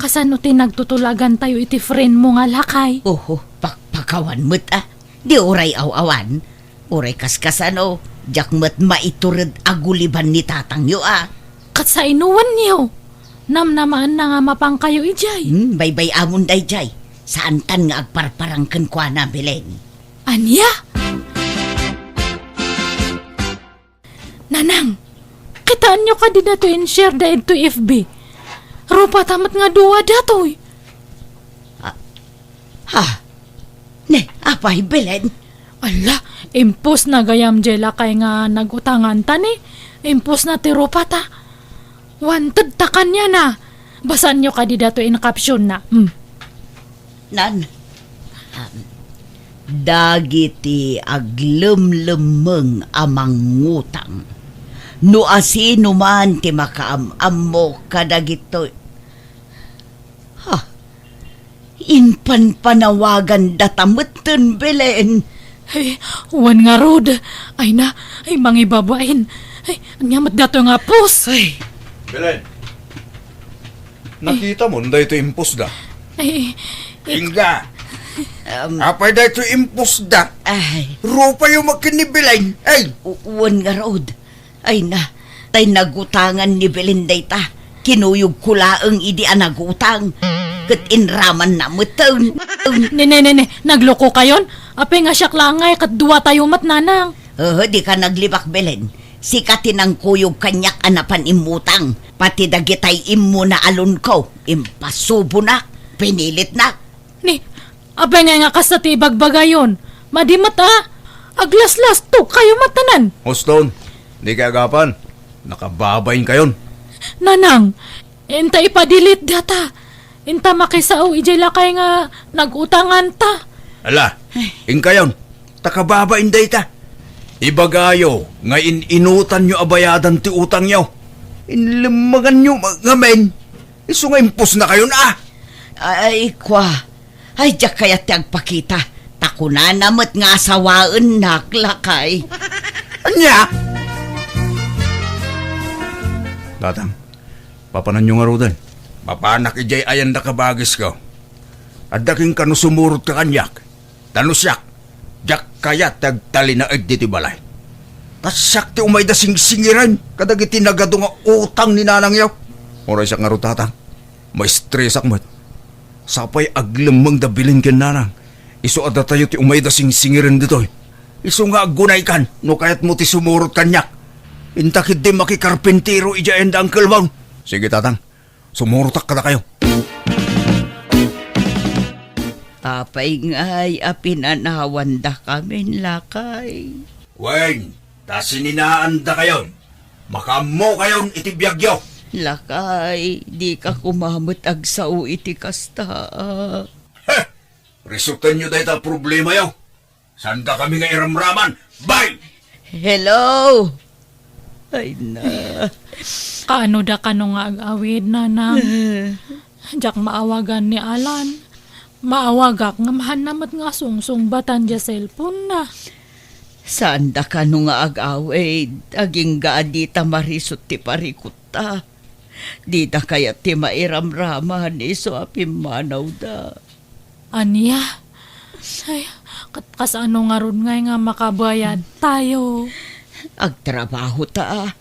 Kasano ti nagtutulagantayo iti friend mo nga lakay? Oho, pakpakawan met, a. Di uray aw-awan. Uray kaskasano, diak met maitured a guliban ni tatangyo, a. Ket sainoenyo? Namnamaanna nga mapangkayo idiay. Hmm, baybay-amon daydiay. Saantan nga agparparang kenkuana, Belen. Ania? Nanang, kitaenyo kadi datoy in-share da idtoy F B? Rupata met nga dua datoy. Ah, ha? Ne, apay, Belen? Ala, impostna gayam diay lakay nga nag-utanganta ni. Impostna ti rupata. Wanted ta kaniana. Basaanyo kadi datoy in captionna. Hmm. Nan, um, dagiti aglemlemmeng a mangutang. No asinoman ti makaam-ammo kadagitoy. Ha? Impanpanawagandata metten, Belen. Ay, wen ngarud. Ay na, ay, mangibabain. Ay, ania met datoy nga post? Ay. Belen, nakitam daytoy impostda? Ay, ay. Inga. Um, apay daytoy impostda? Ay. Rupayo met ken ni Belen. Ay. U-, wen ngarud. Ay na, tay nagutangan ni Belen dayta. Kinuyogko laeng idi a nagutang. Ket inramanna metten. Ne, ne, ne, ne, naglokokayon? Apay nga siak laeng ngay ket duatayo met, nanang. Ee, dika naglibak, Belen. Sika ti nangkuyog kaniak a napan immutang. Pati dagitay immuna a loan-ko, impasubonak, pinilitnak. Ni, apay ngay nga kasta ti ibagbagayon? Madi met a, aglaslastogkayo met tanan. Huston, dikay agapan. Nakababainkayon. Nanang, inta ipa-delete data. Inta makisao idiay lakay nga nag-utanganta. Ala, inkayon, ta kababain dayta. Ibagayo nga in-inutanyo a bayadan ti utangyo. Inlemmeganyo ma-, ngamin. Isu nga impostnakayon, a? Ay, kua. Ay, diak kayat ti agpakita. Ta kunana met nga asawaennak, lakay. Ania? Tatang, papananyo ngaruden? Mapanak idiay ayan da kabagisko. Adda kenka no sumurotka kaniak. Ta no siak, diak kayat ti agtalinaed ditoy balay. Ta siak ti umayda singsingiren kadagiti nagadu nga utang ni nanangyo. Uray siak ngarud, tatang, maistresak met. Sapay aglemmeng da Belen ken nanang, isu a datayo ti umayda singsingiren ditoy. Isu nga aggunaykan no kayatmo ti sumurot kaniak. Inta ketdi makikarpintero idiay ayan da Uncle Mon. Sige, tatang. Sumurotak kadakayo. Apay ngay a pinanawandakamin, lakay? Wen, ta sininaandakayon. Makaammokayon iti biagyo. Lakay, dika koma met agsao iti kasta, a. Heh! Resutenyo dayta a problemayo. Saandakami nga iramraman. Bye! Hello! Ay na. Kaano da kano nga ag-awid, nanang? Diak maawagan ni Alan. Maawagak ngem haanna met nga sungsungbatan diay cellphone-na. Saanda kano nga ag-awid, agingga a dita marisut ti parikutta. Dida kayat ti mairamraman isu a pimmanawda. Ania? Ay, ket kasano ngarud ngay nga makabayadtayo? Agtrabaho ta.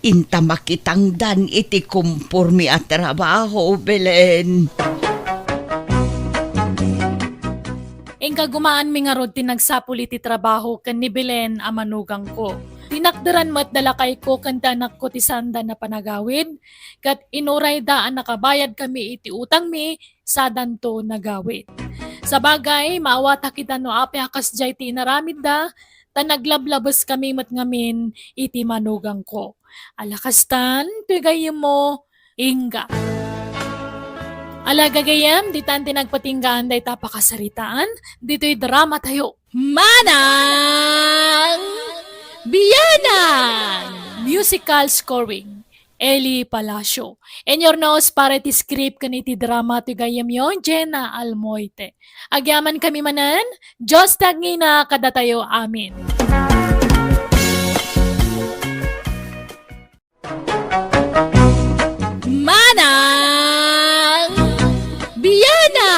Inta makitangdan iti komporme a trabaho, Belen. Inka gumaanmi ngarud ti nagsapul iti trabaho ken ni Belen a manugangko. Tinakderan met da lakayko ken ti anakko ti saanda a panagawid, ket inurayda a nakabayadkami iti utangmi sadanto nagawid. Sabagay, maawatak ida no apay a kasdiay ti inaramidda, ta naglablabeskami met ngamin iti manugangko. Ala kastan, toy gayyemmo, ingga. Ala gagayyem, ditan ti nagpatinggaan dayta a pakasaritaan, ditoy dramatayo. Manang Bianang! Musical scoring. Eli Palacio. Inyurnos para iti script ken iti drama ti gayyemyo, Jenna Almoite. Agyamankami manen, Dios ti agngina kadatayo. Amen. Manang Biana!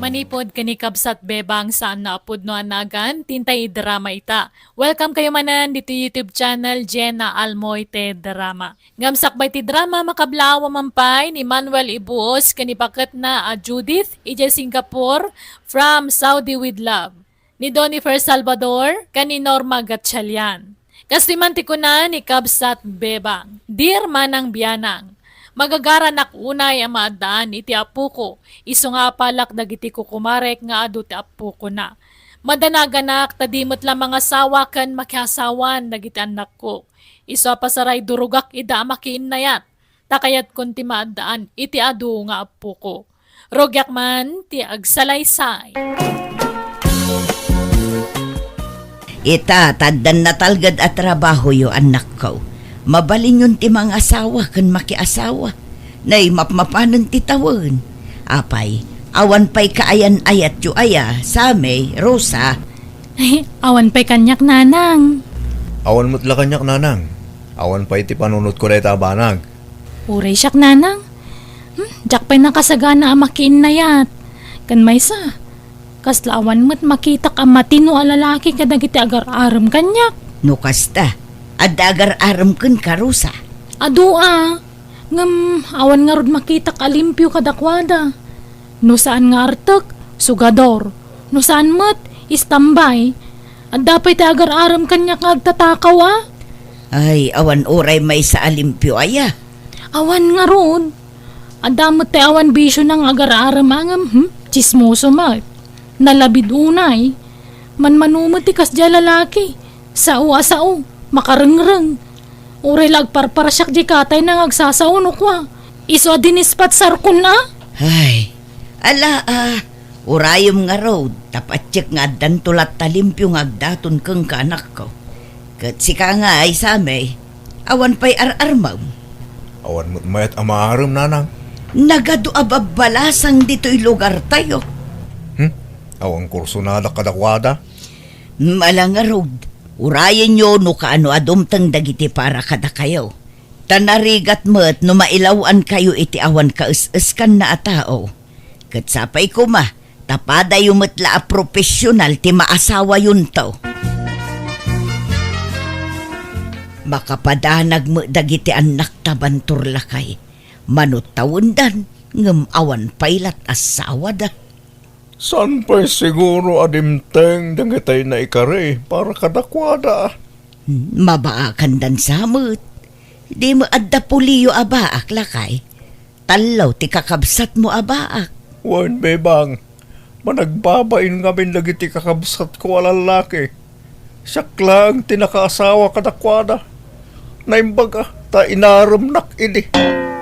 Manipud ken ni Kabsat Bebang saan nga a pudno a nagan, ti intay idrama ita. Welcome kayo manen ditoy YouTube channel, Jenna Almoite Drama. Ngem sakbay ti drama, makablaaw a mampay ni Manuel Ibuos ken ni baketna a Judith, idiay Singapore, from Saudi with Love. Ni Donifer Salvador ken ni Norma Gatchalian. Kastoy man ti kuna ni Kabsat Bebang, "Dear Manang Bianang, magagaranak unay a maaddaan iti apoko, isu nga apalak dagiti kukumarek nga adu ti apokona. Madanaganak ta di met la mangasawa ken makiasawan dagiti annakko. Isu a pasaray durogak ida a makiinnayat, ta kayatkon ti maaddaan iti adu nga appoko. Rugiak man ti agsalaysay." Ita, ta addan natalged a trabahoyo, annakko. Mabalinyon ti mangasawa ken makiasawa. Nay mapmapanen ti tawen. Apay, awan pay kaayan-ayatyo aya, Sammy, Rosa? Ay, awan pay kaniak, Nanang. Awan met la kaniak, Nanang. Awan pay ti panunotko dayta a banag. Uray siak, Nanang. Hmm, diak pay nakasagana a makiinnayat. Ken maysa, kasla awan met makitak a matino a lalaki kadagiti agar-arem kaniak. No kasta, adda agar-arem kenka, Rosa? Adu a. Ngem awan ngarud makitak a limpio kadakuada. No saan nga artek, sugador. No saan met, istambay. Adda pay ti agar-arem kaniak nga agtatakaw a. Ay, awan uray maysa a limpio aya? Awan ngarud. Adda met ti awan bisiona nga agar-arem a ngem, hmm? Tsismoso met. Nalabid unay. Manmano met ti kasdiay a lalaki. Sao a sao. Makarengreng. Uray la agparparsiak diay katayna nga agsasao no kua, isu a dinispatsarkon a. Ay, ala a, urayem ngarud, ta patiek nga addanto latta limpio nga agdaton kenka, anakko. Ket sika ngay, Sammy, awan pay ar-armem? Awan met mayat a maarem, Nanang. Nagadu a babbalasang ditoy lugartayo. Hmm? Awan kursonadak kadakuada? Ala ngarud, urayenyo no kaano a dumteng dagiti para kadakayo. Ta narigat met no mailaw-ankayo iti awan kaes-eskanna a tao. Ket sapay koma, ta padayo met la a profesional ti maasawayonto. Makapadanag met dagiti annakta bantor lakay. Mano tawendan, ngem awan pay lat asawada. Saan pay siguro a dimteng dagitay naikari para kadakuada? Hmm, mabaakandan sa met. Di met adda puliyo a baak, lakay? Tallo ti kakabsatmo a baak. Wen, Bebang, managbabain ngamin dagiti kakabsatko a lallaki. Siak laeng ti nakaasawa kadakuada. Naimbag a, ta inaremnak idi.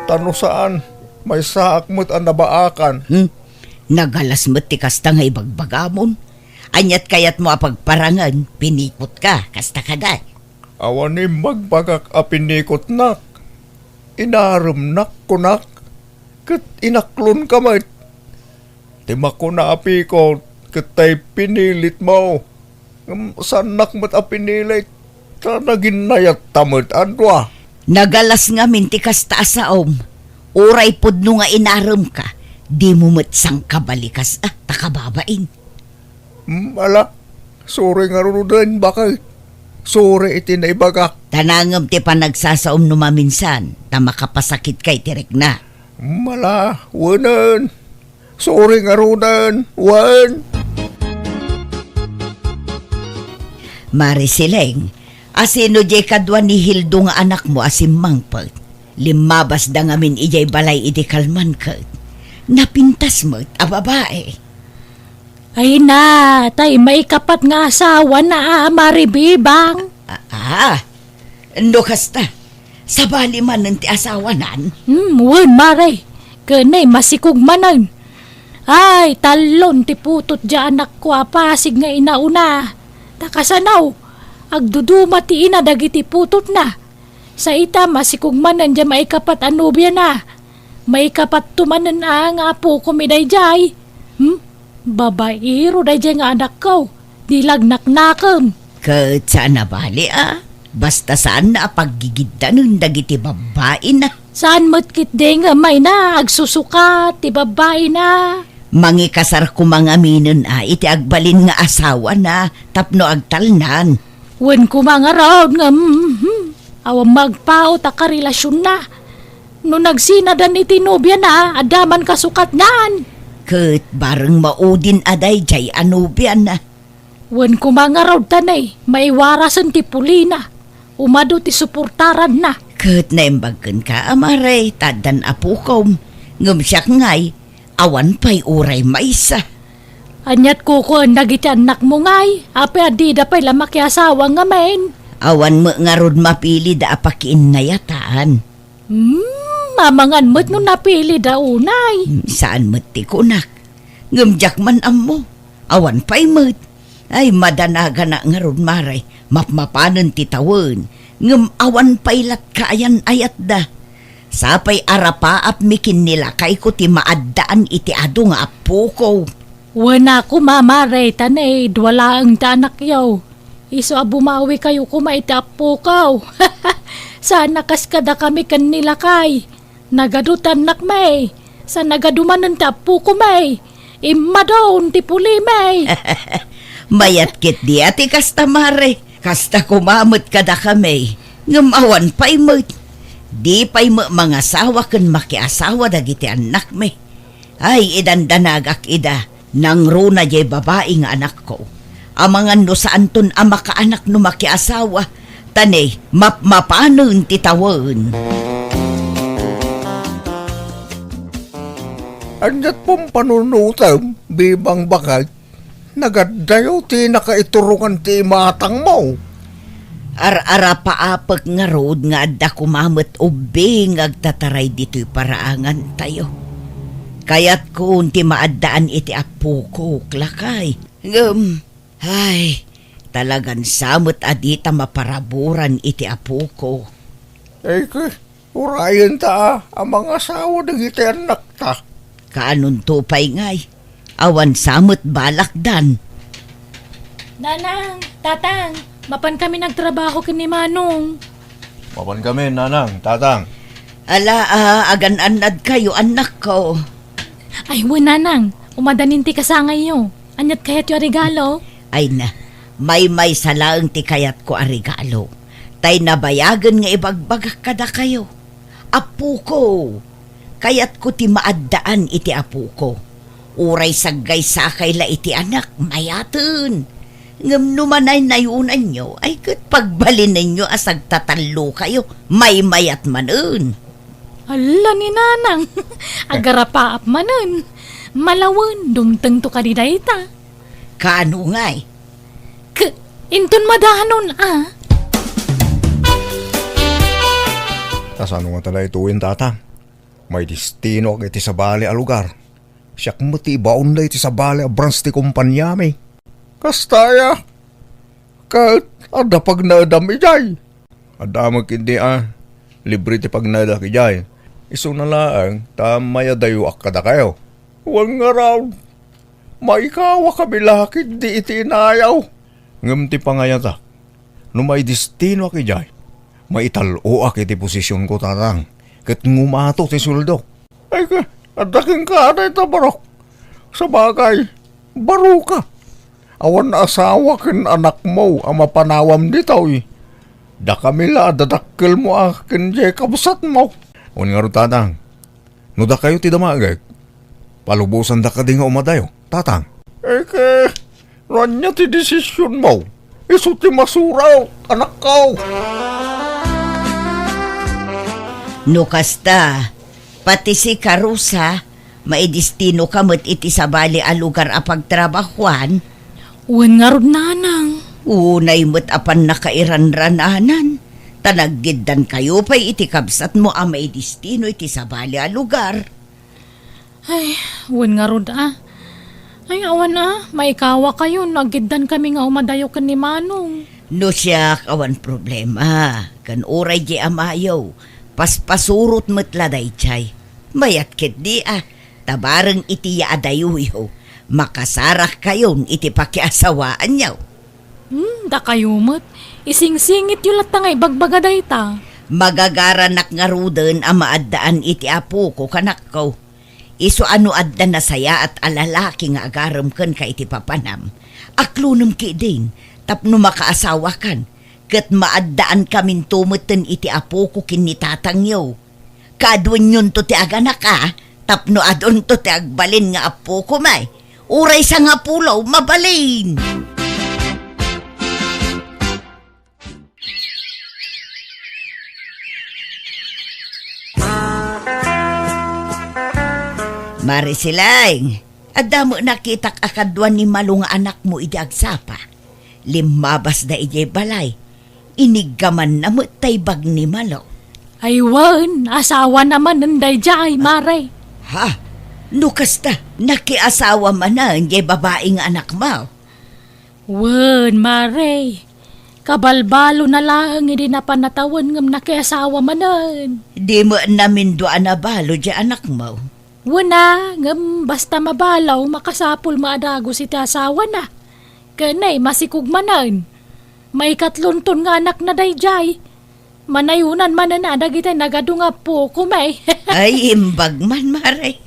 Ta no saan, maysaak met a nabaakan. Hmm? Nagalas met ti kasta nga ibagbagamon. Aniat kayatmo a pagparangen, pinikotka, kasta kadi? Awan imbagbagak a pinikotnak. Inaremnak, kunak, ket inaklonka met. Ti makuna a pikot, ket tay pinilitmo. Ngem saannak met a pinilit, ta naginnayatta met a dua. Nagalas ngamin ti kasta a saom. Uray pudno nga inaremka, dimo met sangkabalikas a ta kababain. Hmm, ala, suri ngaruden, baket. Suri iti naibagak. Ta nangem ti panagsasaom no maminsan, ta makapasakitka iti rikna. Hmm, ala, wenen. Suri ngaruden, wen. Mari Sileng, asino diay kadua ni Hildo nga anakmo a simmangpet? Limmabasda ngamin idiay balay idi kalman ket napintas met a babai. Ay na, tay maikapat nga asawana a Mari Bebang. Ah, ah. No kasta, sabali manen ti asawanan? Hmm, wen, Mari. Ken masikog manen. Ay, tallon ti putot diay anakko a pasig nga inauna. Ta kasano, agduduma ti ina dagiti putotna. Sa ita, masikog manen diay maikapat a nobiana. Maikapatto manen a nga apokom daydiay. Hmm? Babaero daydiay nga anakko. Di lagnaknakem. Ket saan a bali a. Basta saanna a paggigiddanen dagiti babbaina. Saan met ketdi nga mayna agsusukat ti babbaina. Mangikasar koma ngaminen a iti agbalin nga asawana tapno agtalnan. Wen koma ngarud nga, mhm, awan magpaut a karelasionna. No nagsinadan iti nobiana, adda man kasukatnan. Ket bareng maudin a daydiay a nobiana. Wen koma ngarud ta ne, maiwarasen ti pulina. Umadu ti suportaranna. Ket naimbag kenka, a Mare, ta addan apokom. Ngem siak ngay, awan pay uray maysa. Aniat kukuan dagiti annakmo ngay? Apay a dida pay la makiasawa ngamin? Awan met ngarud mapilida a pakiinnayatan. Hmm, amangan met no napilida unay. Hmm, saan met ti kunak. Ngem diak man ammo. Awan pay met. Ay, madanagana ngarud, Mare. Mapmapanen ti tawen. Ngem awan pay latkaayan ayatda. Sapay a rapaapmi ken ni lakayko ti maaddaan iti adu nga appoko. Wen a koma, Mare, ta ne, dua laeng ti anakyo. Isu a bumawikayo koma iti appoko. Saan a kas kadakami ken ni lakay. Nagadu ti annakmi. Sa nagadu manen ti appokomi. Immadon ti pulimi. Mayat ketdi a ti kasta, Mare. Kasta koma met kadakami. Ngem awan pay met. Di pay met mangasawa ken makiasawa dagiti annakmi. Ay, idandanagak ida, nangruna diay babai nga anakko. Amangan no saanton a makaanak no makiasawa, ta ne, mapmapanen ti tawen. Aniat pampanunutem, Bebang Bakay? Nagaddayo ti nakaiturongan ti imatangmo. Ar-arapaapek ngarud nga adda koma met ubing nga agtataray ditoy paraangantayo. Kayatkon ti maaddaan iti appokok, lakay. Ngem, ay, talagan sa met a dita maparaburan iti appoko. Ay, ke, Urayenta a mangasawa dagiti annakta. Kaanonto pay ngay? Awan sa met balakdan. Nanang, Tatang, mapan kami nagtrabaho ken ni Manong. Mapan kami, Nanang, Tatang. Ala, a, agan-annadkayo, annakko. Ay, wen, Nanang, umadanin ti kasangayyo. Aniat kayatyo a regalo? Ay na, maymaysa laeng ti kayatko a regalo. Tay nabayagen nga ibagbagak kadakayo. Appoko, kayatko ti maaddaan iti appoko. Uray saggaysakay la iti anak, mayaten. Ngem no manaynayonanyo, ay ket pagbalinenyo a sagtatallokayo, maymayat manen. Alla ni Nanang, agarapaap manen. Malawen, dumtengto kadi dayta. Kaano ngay? K-, inton madanon, a. Kasano ngata daytoyen, Tatang? Maidestinoak iti sabali a lugar. Siak met ti ibaonda iti sabali a branch ti kompaniami. Kasta aya? Ket adda pagnaedam idiay? Adda met ketdi a, libre ti pagnaedak idiay. Isuna laeng ta mayadayoak kadakayo. Wen ngarud, maikawakami la ketdi iti inayaw. Ngem ti pangayatak, no maidestinoak idiay, maital-oak iti posisionko, Tatang, ket ngumato ti sueldok. Ay, ka, adda kenka dayta barok. Sabagay, baroka. Awan asawa ken anakmo a mapanawam ditoy. Dakami la a dadakkelmo a ken diay kabsatmo. Wen ngarud, Tatang, no dakayo ti damagek, palubosanda kadi nga umadayo, Tatang. Eke, no ania ti desisionmo, isu ti masurat, anakko. No kasta, pati sika, Rosa, maidestinoka met iti sabali a lugar a pagtrabahuan? Wen ngarud, Nanang. Unay met a pannakairanrananan, ta naggiddankayo pay iti kabsatmo a maidestino iti sabali a lugar. Ay, wen ngarud a. Ay, awan a, maikawakayo no aggiddankami nga umadayo ken ni Manong. No siak, awan problema. Ken uray di amayo, paspasurot met la daydiay. Mayat ketdi a, ta bareng iti yaadayoyo, makasarakkayon iti pakiasawaanyo. Hmm, dakayo met. Isingsingityo latta nga ibagbaga dayta. Magagaranak ngaruden a maaddaan iti apoko kanakko. Isu a no adda nasayaat a lalaki nga agarem kenka iti papanam, aklonem ketdin tapno makaasawakan, ket maaddaankaminto metten iti apoko ken ni tatangyo. Kaaduenyonto ti aganak a, tapno adunto ti agbalin nga apoko met. Uray sangapulo, mabalin! Mare Silaing, adda met nakitak a kadua ni Malo nga anakmo idi agsapa. Limmabasda idiay balay. Iniggamanna met tay bag ni Malo. Ay wen, asawana manen daydiay, mare. Ha? No kasta, nakiasawa manen diay babai nga anakmo? Wen, mare. Kabalbalona laeng idi napan a tawen ngem nakiasawa manen. Di met namindua a nabalo diay anakmo? Wen a, ngem basta mabalo, makasapul met a dagus iti asawana. Ken ay, masikog manen. Maikatlonton nga anakna daydiay. Manayonan manen a dagiti nagadu nga appokom, ay. Ay, imbag man, mare.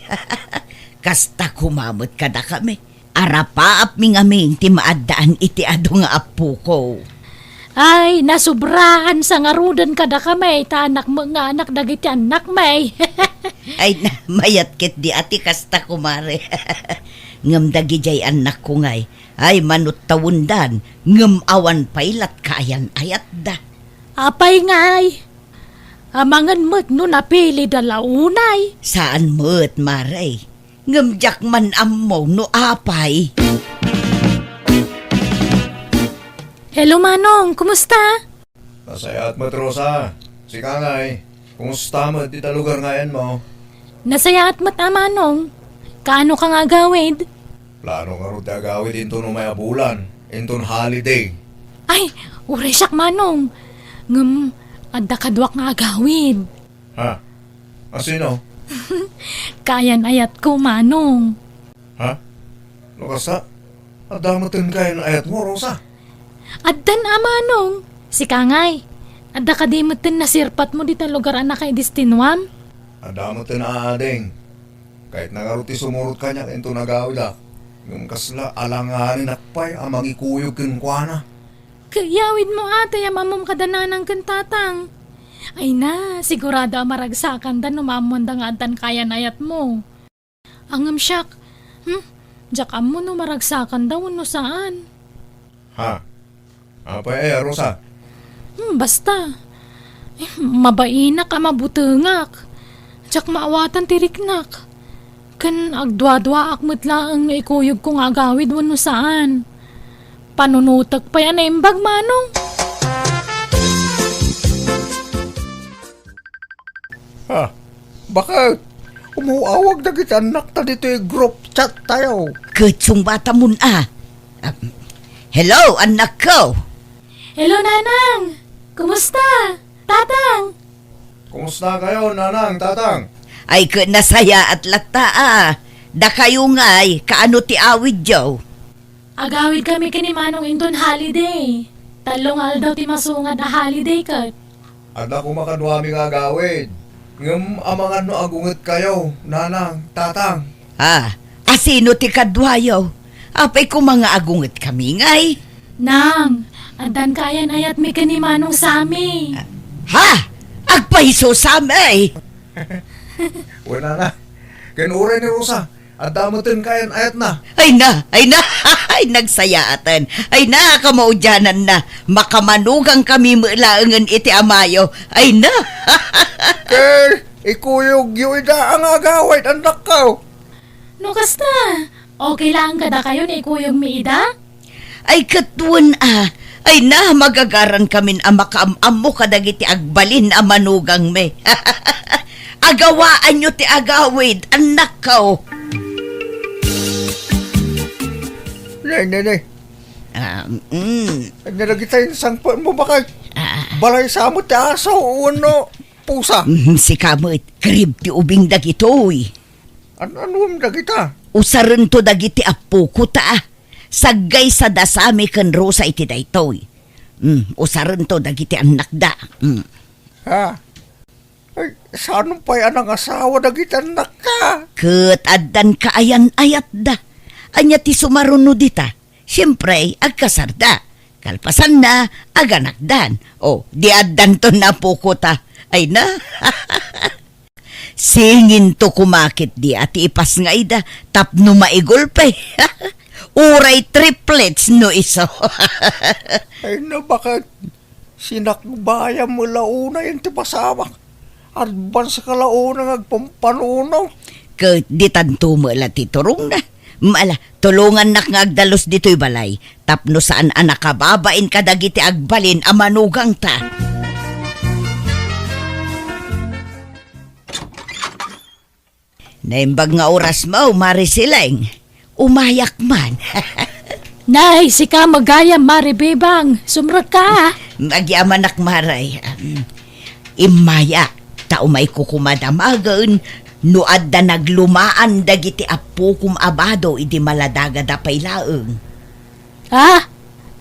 Kasta koma met kadakami. Arapaapmi ngamin ti maaddaan iti adu nga appoko. Ay, nasubraan sa ngaruden kadakami, ta anak met nga anak dagiti annakmi. Ay, na, mayat ketdi a ti kasta, kumare. Ngem dagidiay annakko ngay, ay, manuttawendan, ngem awan pay lat kaayan-ayatda. Apay ngay? Amangan met no napilida la unay? Saan met, mare. Ngem diak man ammo no apay. Hello, Manong. Kumusta? Nasayaat met, Rosa. Sika ngay, kumusta met dita lugar nga ayanmo? Nasayaat met a, Manong. Kaano ka nga agawid? Plano ngarud ti agawid inton umay a bulan, inton holiday. Ay, uray siak, Manong. Ngem, adda kaduak nga agawid. Ha? Asino? Kaayan-ayatko, Manong. Ha? No kasta, adda metten kaayan-ayatmo, Rosa? Addan a, Manong. Sika ngay, adda kadi metten nasirpatmo dita lugar a nakaidestinuam? Adda metten a, ading. Kayatna ngarud ti sumurot kaniak inton agawidak, ngem kasla alanganenak pay a mangikuyog kenkuana. Ket iyawidmo a tay am-ammom kada nanang ken tatang. Ay na, sigurado a maragsakanda no maammoanda nga addan kaayan-ayatmo. Ngem siak, hmm, diak ammo no maragsakanda wenno saan. Ha? Apay aya, Rosa? Hmm, basta. Eh, mabainak a mabutengak. Diak maawatan ti riknak. Ken agduaduaak met laeng no ikuyogko nga agawid wenno saan. Panunotek pay a naimbag, Manong. Ha? Baket? Umaw-awag dagiti annakta ditoy group chat tayo. Ket sungbatamon a. Um, hello, annakko. Hello, Nanang. Kumusta? Tatang. Kumusta kayo, Nanang, Tatang? Ay, ket nasayaat latta a. Dakayo ngay, kaano ti awidyo? Agawidkami ken ni Manong inton holiday. Tallo nga aldaw ti masungad a holiday ket. Adda koma kaduami nga agawid. Ngem amangan no agungetkayo, Nanang, Tatang. Ah, asino ti kaduayo? Apay koma nga agungetkami ngay? Nang, addan kaayan-ayatmi ken ni Manong Sami. Ha? Agpayso, Sami! Wen, Nanang. Ken uray ni Rosa. Adda metten kaayan-ayatna. Ay na, ay na, ay nagsayaaten. Ay na, kamaudiananna. Makamanugangkami met laengen iti amayo. Ay na. Ket ikuyogyo ida a nga agawid, annakko. No kasta, okay laeng kadakayo no ikuyogmi ida? Ay, ket wen a. Ay na, magagarankamin a makaam-ammo kadagiti agbalin a manugangmi. Agawaanyo ti agawid, annakko. Nay, nay, nay. Ah, mm. Ay, nalagitay ang sangpetmo, bakay. Ah, Balay sa met ti aso wenno pusa? Mm, sika met, karib ti ubing dagitoy. An-, anuem dagita? Usarento dagiti appoko ta. Saggaysada Sami ken Rosa iti daytoy. Mm, usarento dagiti annakda. Mm. Ha? Ay, saan pay a nangasawa dagiti annakka? Ket addan kaayan-ayatda. Ania ti sumaruno dita? Siempre, agkasarda. Kalpasanna, aganakdan. O, di addanto napukota. Ay na. Singinto kumakit di a ti ipasngayda tapno maigulpe. Uray triplets no isu. Ay na, baket. Sinakbayam la unay ti pasamak. Advance ka la unay nga agpampanuno. Ket ditanto met la ti turongna. Mala, tulongannak nga agdalus ditoy balay tapno saan a nakababain kadagiti agbalin a manugangta. Naimbag nga orasmo, Mare Sileng. Umayak man. Nay, sika met gayam, Mare Bebang. Sumrekka. Magyamanak, Mare. Um, immayak, ta umayko koma damagen no adda naglumaan dagiti appokom a bado idi maladagada pay laeng. Ah,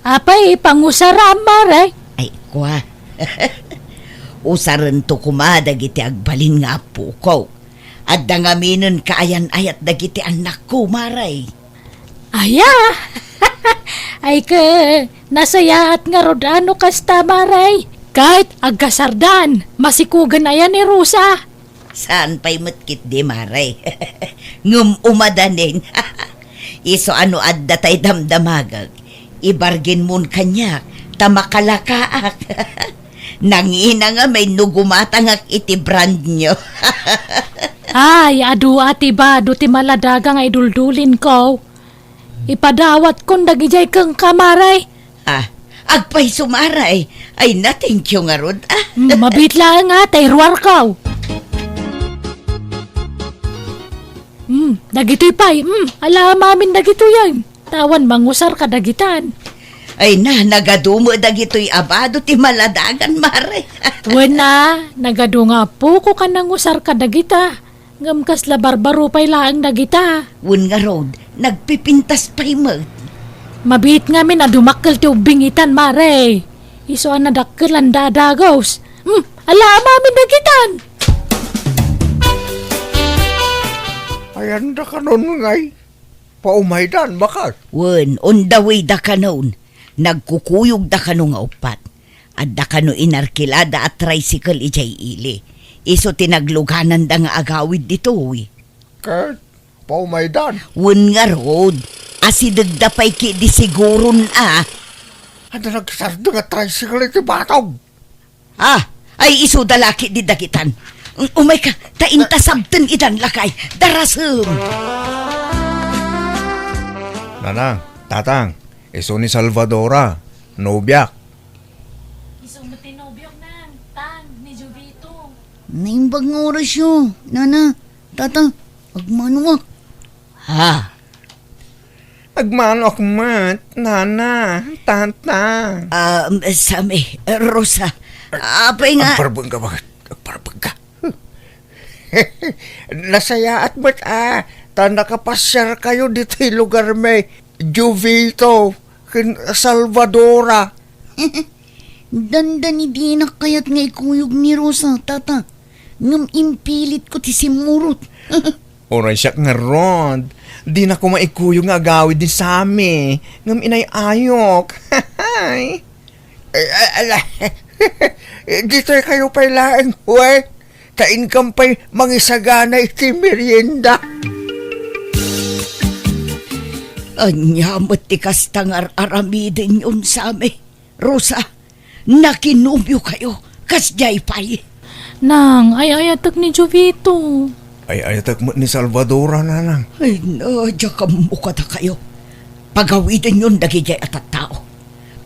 apay pangusaram, Mare? Ay, kua. Usarento koma dagiti agbalin nga appoko. Adda ngaminen kaayan-ayat dagiti annakko, Mare. Aya! Ay, ke, nasayaat ngarud a no kasta, Mare. Ket agkasardan, masikogen aya ni Rosa. Saan pay met ketdi, Mare. Ngem umadanin. Isu a no adda tay damdamagek, ibarginmon kaniak ta makalakaak. Nangina ngamin no gumatangak iti brand new. Ay, adu a ti bado ti maladaga nga iduldulinko. Ipadawatkon dagidiay kenka, Mare. Ah, agpayso, Mare. Ay na, thank you ngarud, ah. Mm, mabiit laeng, ah, ta iruarko. Mm, dagitoy pay, mm, ala amin dagitoy, ay. Tawan mangusar ka dagitan. Ay na, nagadu met dagitoy a bado ti maladagan, Mare. Wen a, nagadu nga apoko ka nangusar ka dagita. Ngem kasla barbaro pay laeng dagita. Wen ngarud, nagpipintas pay met. Mabiit ngamin a dumakkel ti ubbing itan, Mare. Isu a nadakkelan da a dagus. Hmm, ala amin dagitan. Ayan da kanon ngay. Paumaydan, baket. Wen, on the way da kanon. Nagkukuyog da kano nga uppat. Adda kano inarkilada a tricycle idiay ili. Isu ti naglugananda nga agawid ditoy. Ket paumaydan. Wen ngarud, asidegda pay ketdi siguron a. Adda nagsardeng a tricycle iti batog. Ah, ay isu da la ketdi dagitan. Umayka, ta inta sabten idan lakay. Darasem. Nanang, tatang, isu ni Salvadora, nobiak. Isu met ti nobiok, nang, tang, ni Jovito. Naimbag nga orasyo, nana, tata, agmanoak. Ha? Agmanoak met, nana, tata. Ah, Sami, Rosa, apay nga? Agparbeng ka, baket? Agparbeng ka. Nasayaat met a, ta nakapasiar kayo ditoy lugar mi, Jovito, ken Salvadora. Dandani dinak kayat nga ikuyog ni Rosa, tata. Ngem impilitko ti simmurot. Uray siak ngarud, dinak koma ikuyog nga agawid ni Sami, ngem inay-ayok. Ay, ala, ditoy kayo pay laeng, we. Ta inkam pay mangisagana iti merienda. Ania met ti kasta nga ar-aramidenyon, Sami? Rosa, nakinobio kayo, kasdiay pay. Nang, ay-ayatek ni Jovito. Ay-ayatek met ni Salvadora, nanang. Ay, na, diak ammo kadakayo. Pagawidenyon dagidiay a tattao.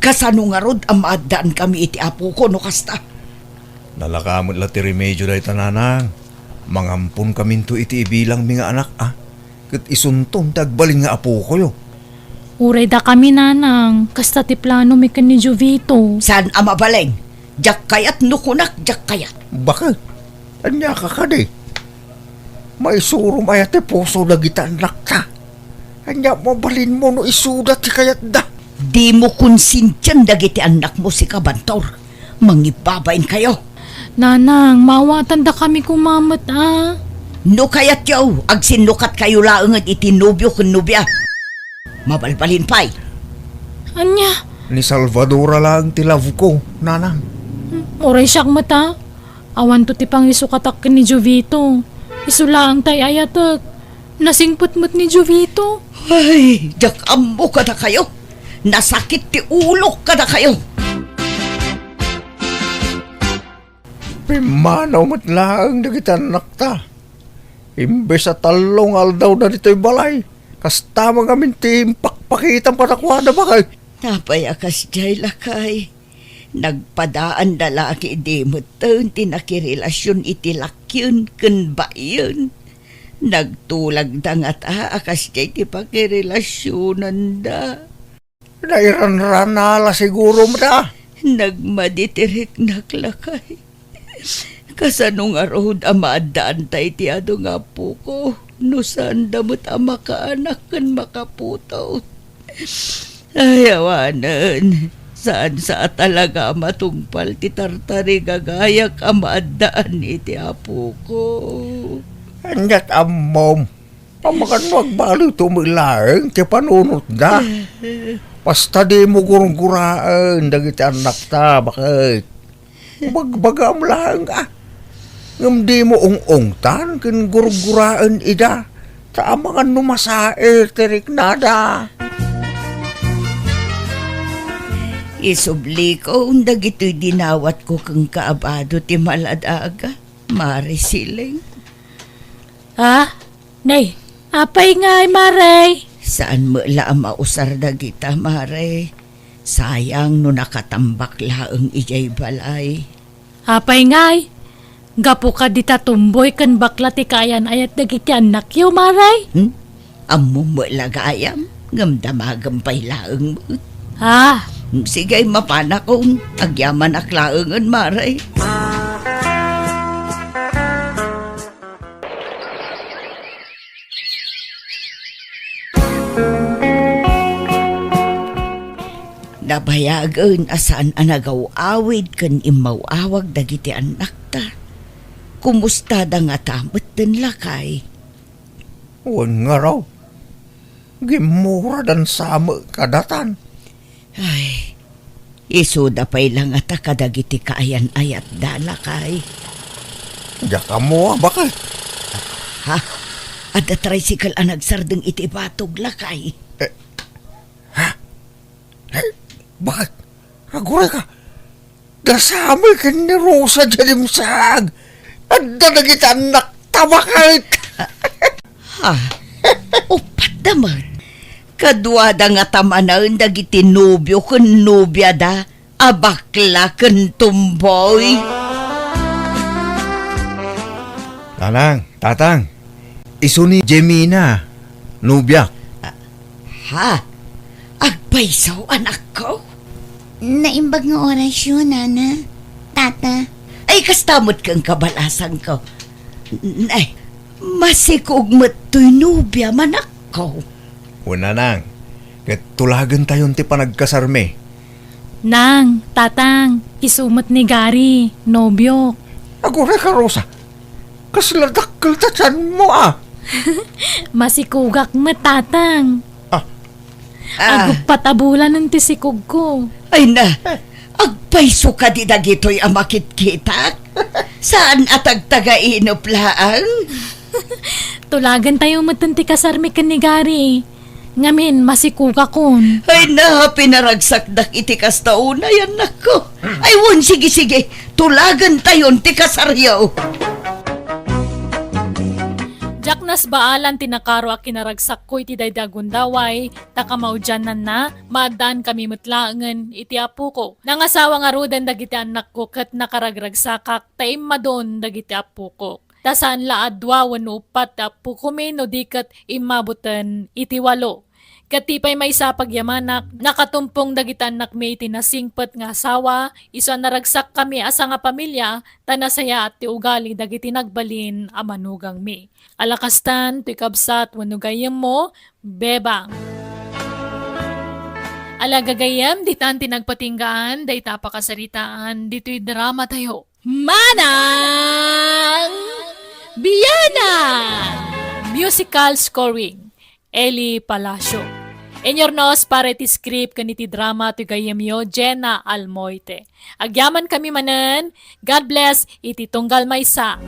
Kasano ngarud a maaddankami iti apoko no kasta? Nalaka met la ti remedio dayta, nanang. Mangamponkaminto iti ibilangmi nga anak, a. Ket isunton ti agbalin nga apokoyo. Uray dakami, nanang, kasta ti planomi ken ni Jovito. Saan a mabalin? Diak kayat no kunak, diak kayat. Baket? Ania ka kadi? Maisurom aya ti puso dagiti annakta? Ania mabalinmo no isuda ti kayatda? Dimo konsintian dagiti annakmo, sika, Bantor. Mangibabain kayo. Nanang, maawatandakami koma met a. No kayatyo, agsinnukat kayo laengen iti nobio ken nobia. Mabalbalin pay. Ania? Ni Salvadora laeng ti love ko, nanang. Hmm, uray siak met a. Awanto ti pangisukatak ken ni Jovito. Isu laeng tay ayatek. Nasingpet met ni Jovito. Ay, diak ammo kadakayo. Nasakit ti ulok kadakayo. Pimmanaw met laeng dagiti annakta. Imbes a tallo nga aldawda ditoy balay, kasta man ngamin ti impakpakitam kadakuada, baket. Apay a kasdiay, lakay? Nagpadaanda la ketdi metten ti nakirelasion iti lakyen ken baien. Nagtulagda ngata a kasdiay ti pakirelasionanda. Nairanrana la siguro met a. Nagmadi ti riknak, lakay. Kasano ngarud a maaddaanta iti adu nga apoko no saanda met a makaanak ken makaputot? Ay, awanen. Saan sa a talaga a matungpal ti tartarigagayak a maaddaan iti apoko. Aniat ammom? Amangan no agbaloyto met laeng ti panunotda. Basta dimo gurguraen dagiti annakta, baket. Bagbagam laeng a. Ngem dimo ung-ungtan ken gurguraen ida. Ta amangan no masaer ti riknada. Isublikon dagitoy dinawatko kenka a bado ti maladaga, Mare Siling. Ah, Nay, apay ngay, Mare? Saan met la a mausar dagita, Mare. Sayang no nakatambak laeng idiay balay. Apay ngay? Gapu kadi ta tomboy ken bakla ti kaayan-ayat dagiti annakyo, Mare? Hmm? Ammom met la gayam, ngem damagem pay laeng met. Ah. Sige, mapanakon. Agyamanak laengen, Mare. Nabayagen a saan a nagaw-awid ken immaw-awag dagiti annakta. Kumustada ngata metten, lakay? Wen ngarud, gimmuradan sa met kadatan. Ay, isuda pay la ngata kadagiti kaayan-ayatda, lakay. Diak ammo a, baket. Ha? Adda tricycle a nagsardeng iti batog, lakay. Eh, ha? Eh, baket? Aguray ka? Dasami ken ni Rosa diay dimsag. Adda dagiti annakta, baket. Ha? Uppat da met. Kaduada ngata manen dagiti nobio ken nobiada a bakla ken tomboy. Nanang, tatang, isu ni Jemina, nobiak. Ah, ha? Agpayso, anakko? Naimbag nga orasyo, nana, tata. Ay, kasta met ken kabalasangko. N-, ay, masikog met toy nobiam, anakko. Wen, nanang, ket tulagentayon ti panagkasarmi. Nang, tatang, isu met ni Gary, nobiok. Aguray ka, Rosa. Kasla dakkel ta tianmo, a. Masikogak met, tatang. Ah. Ah. Aguppat a bulanen ti sikogko. Ay na, agpayso kadi dagitoy a makitkitak? Saan a tagtagainep laeng? Tulagentayo metten ti kasarmi ken ni Gary. Ngamin, masikogakon. Ay na, pinaragsakdak iti kasta unay, annakko. Ay wen, sige, sige, tulagentayon ti kasaryo. Diak nasbaalan ti nakaro a kinaragsakko iti daydi a gundaway, ta kamaudiannanna, maaddankami met laengen iti apoko. Nangasawa ngaruden dagiti annakko ket nakaragragsakak ta immadon dagiti apoko. Ta saan la a dua wenno uppat ti appokomi no di ket immaboten iti walo. Ket ti pay maysa a pagyamanak, nakatumpong dagiti annakmi iti nasingpet nga asawa, isu a naragsakkami a sangapamilia, ta nasayaat ti ugali dagiti nagbalin a manugangmi. Ala kastan, toy kabsat wenno gayyemmo, Bebang. Ala gagayyem, ditan ti nagpatinggaan, dayta a pakasaritaan, ditoy drama tayo. Manang Biyanan! Musical scoring, Eli Palacio. Inurnos para iti script ken iti drama ti gayyemyo, Jenna Almoite. Agyamankami manen, God bless iti tunggal maysa.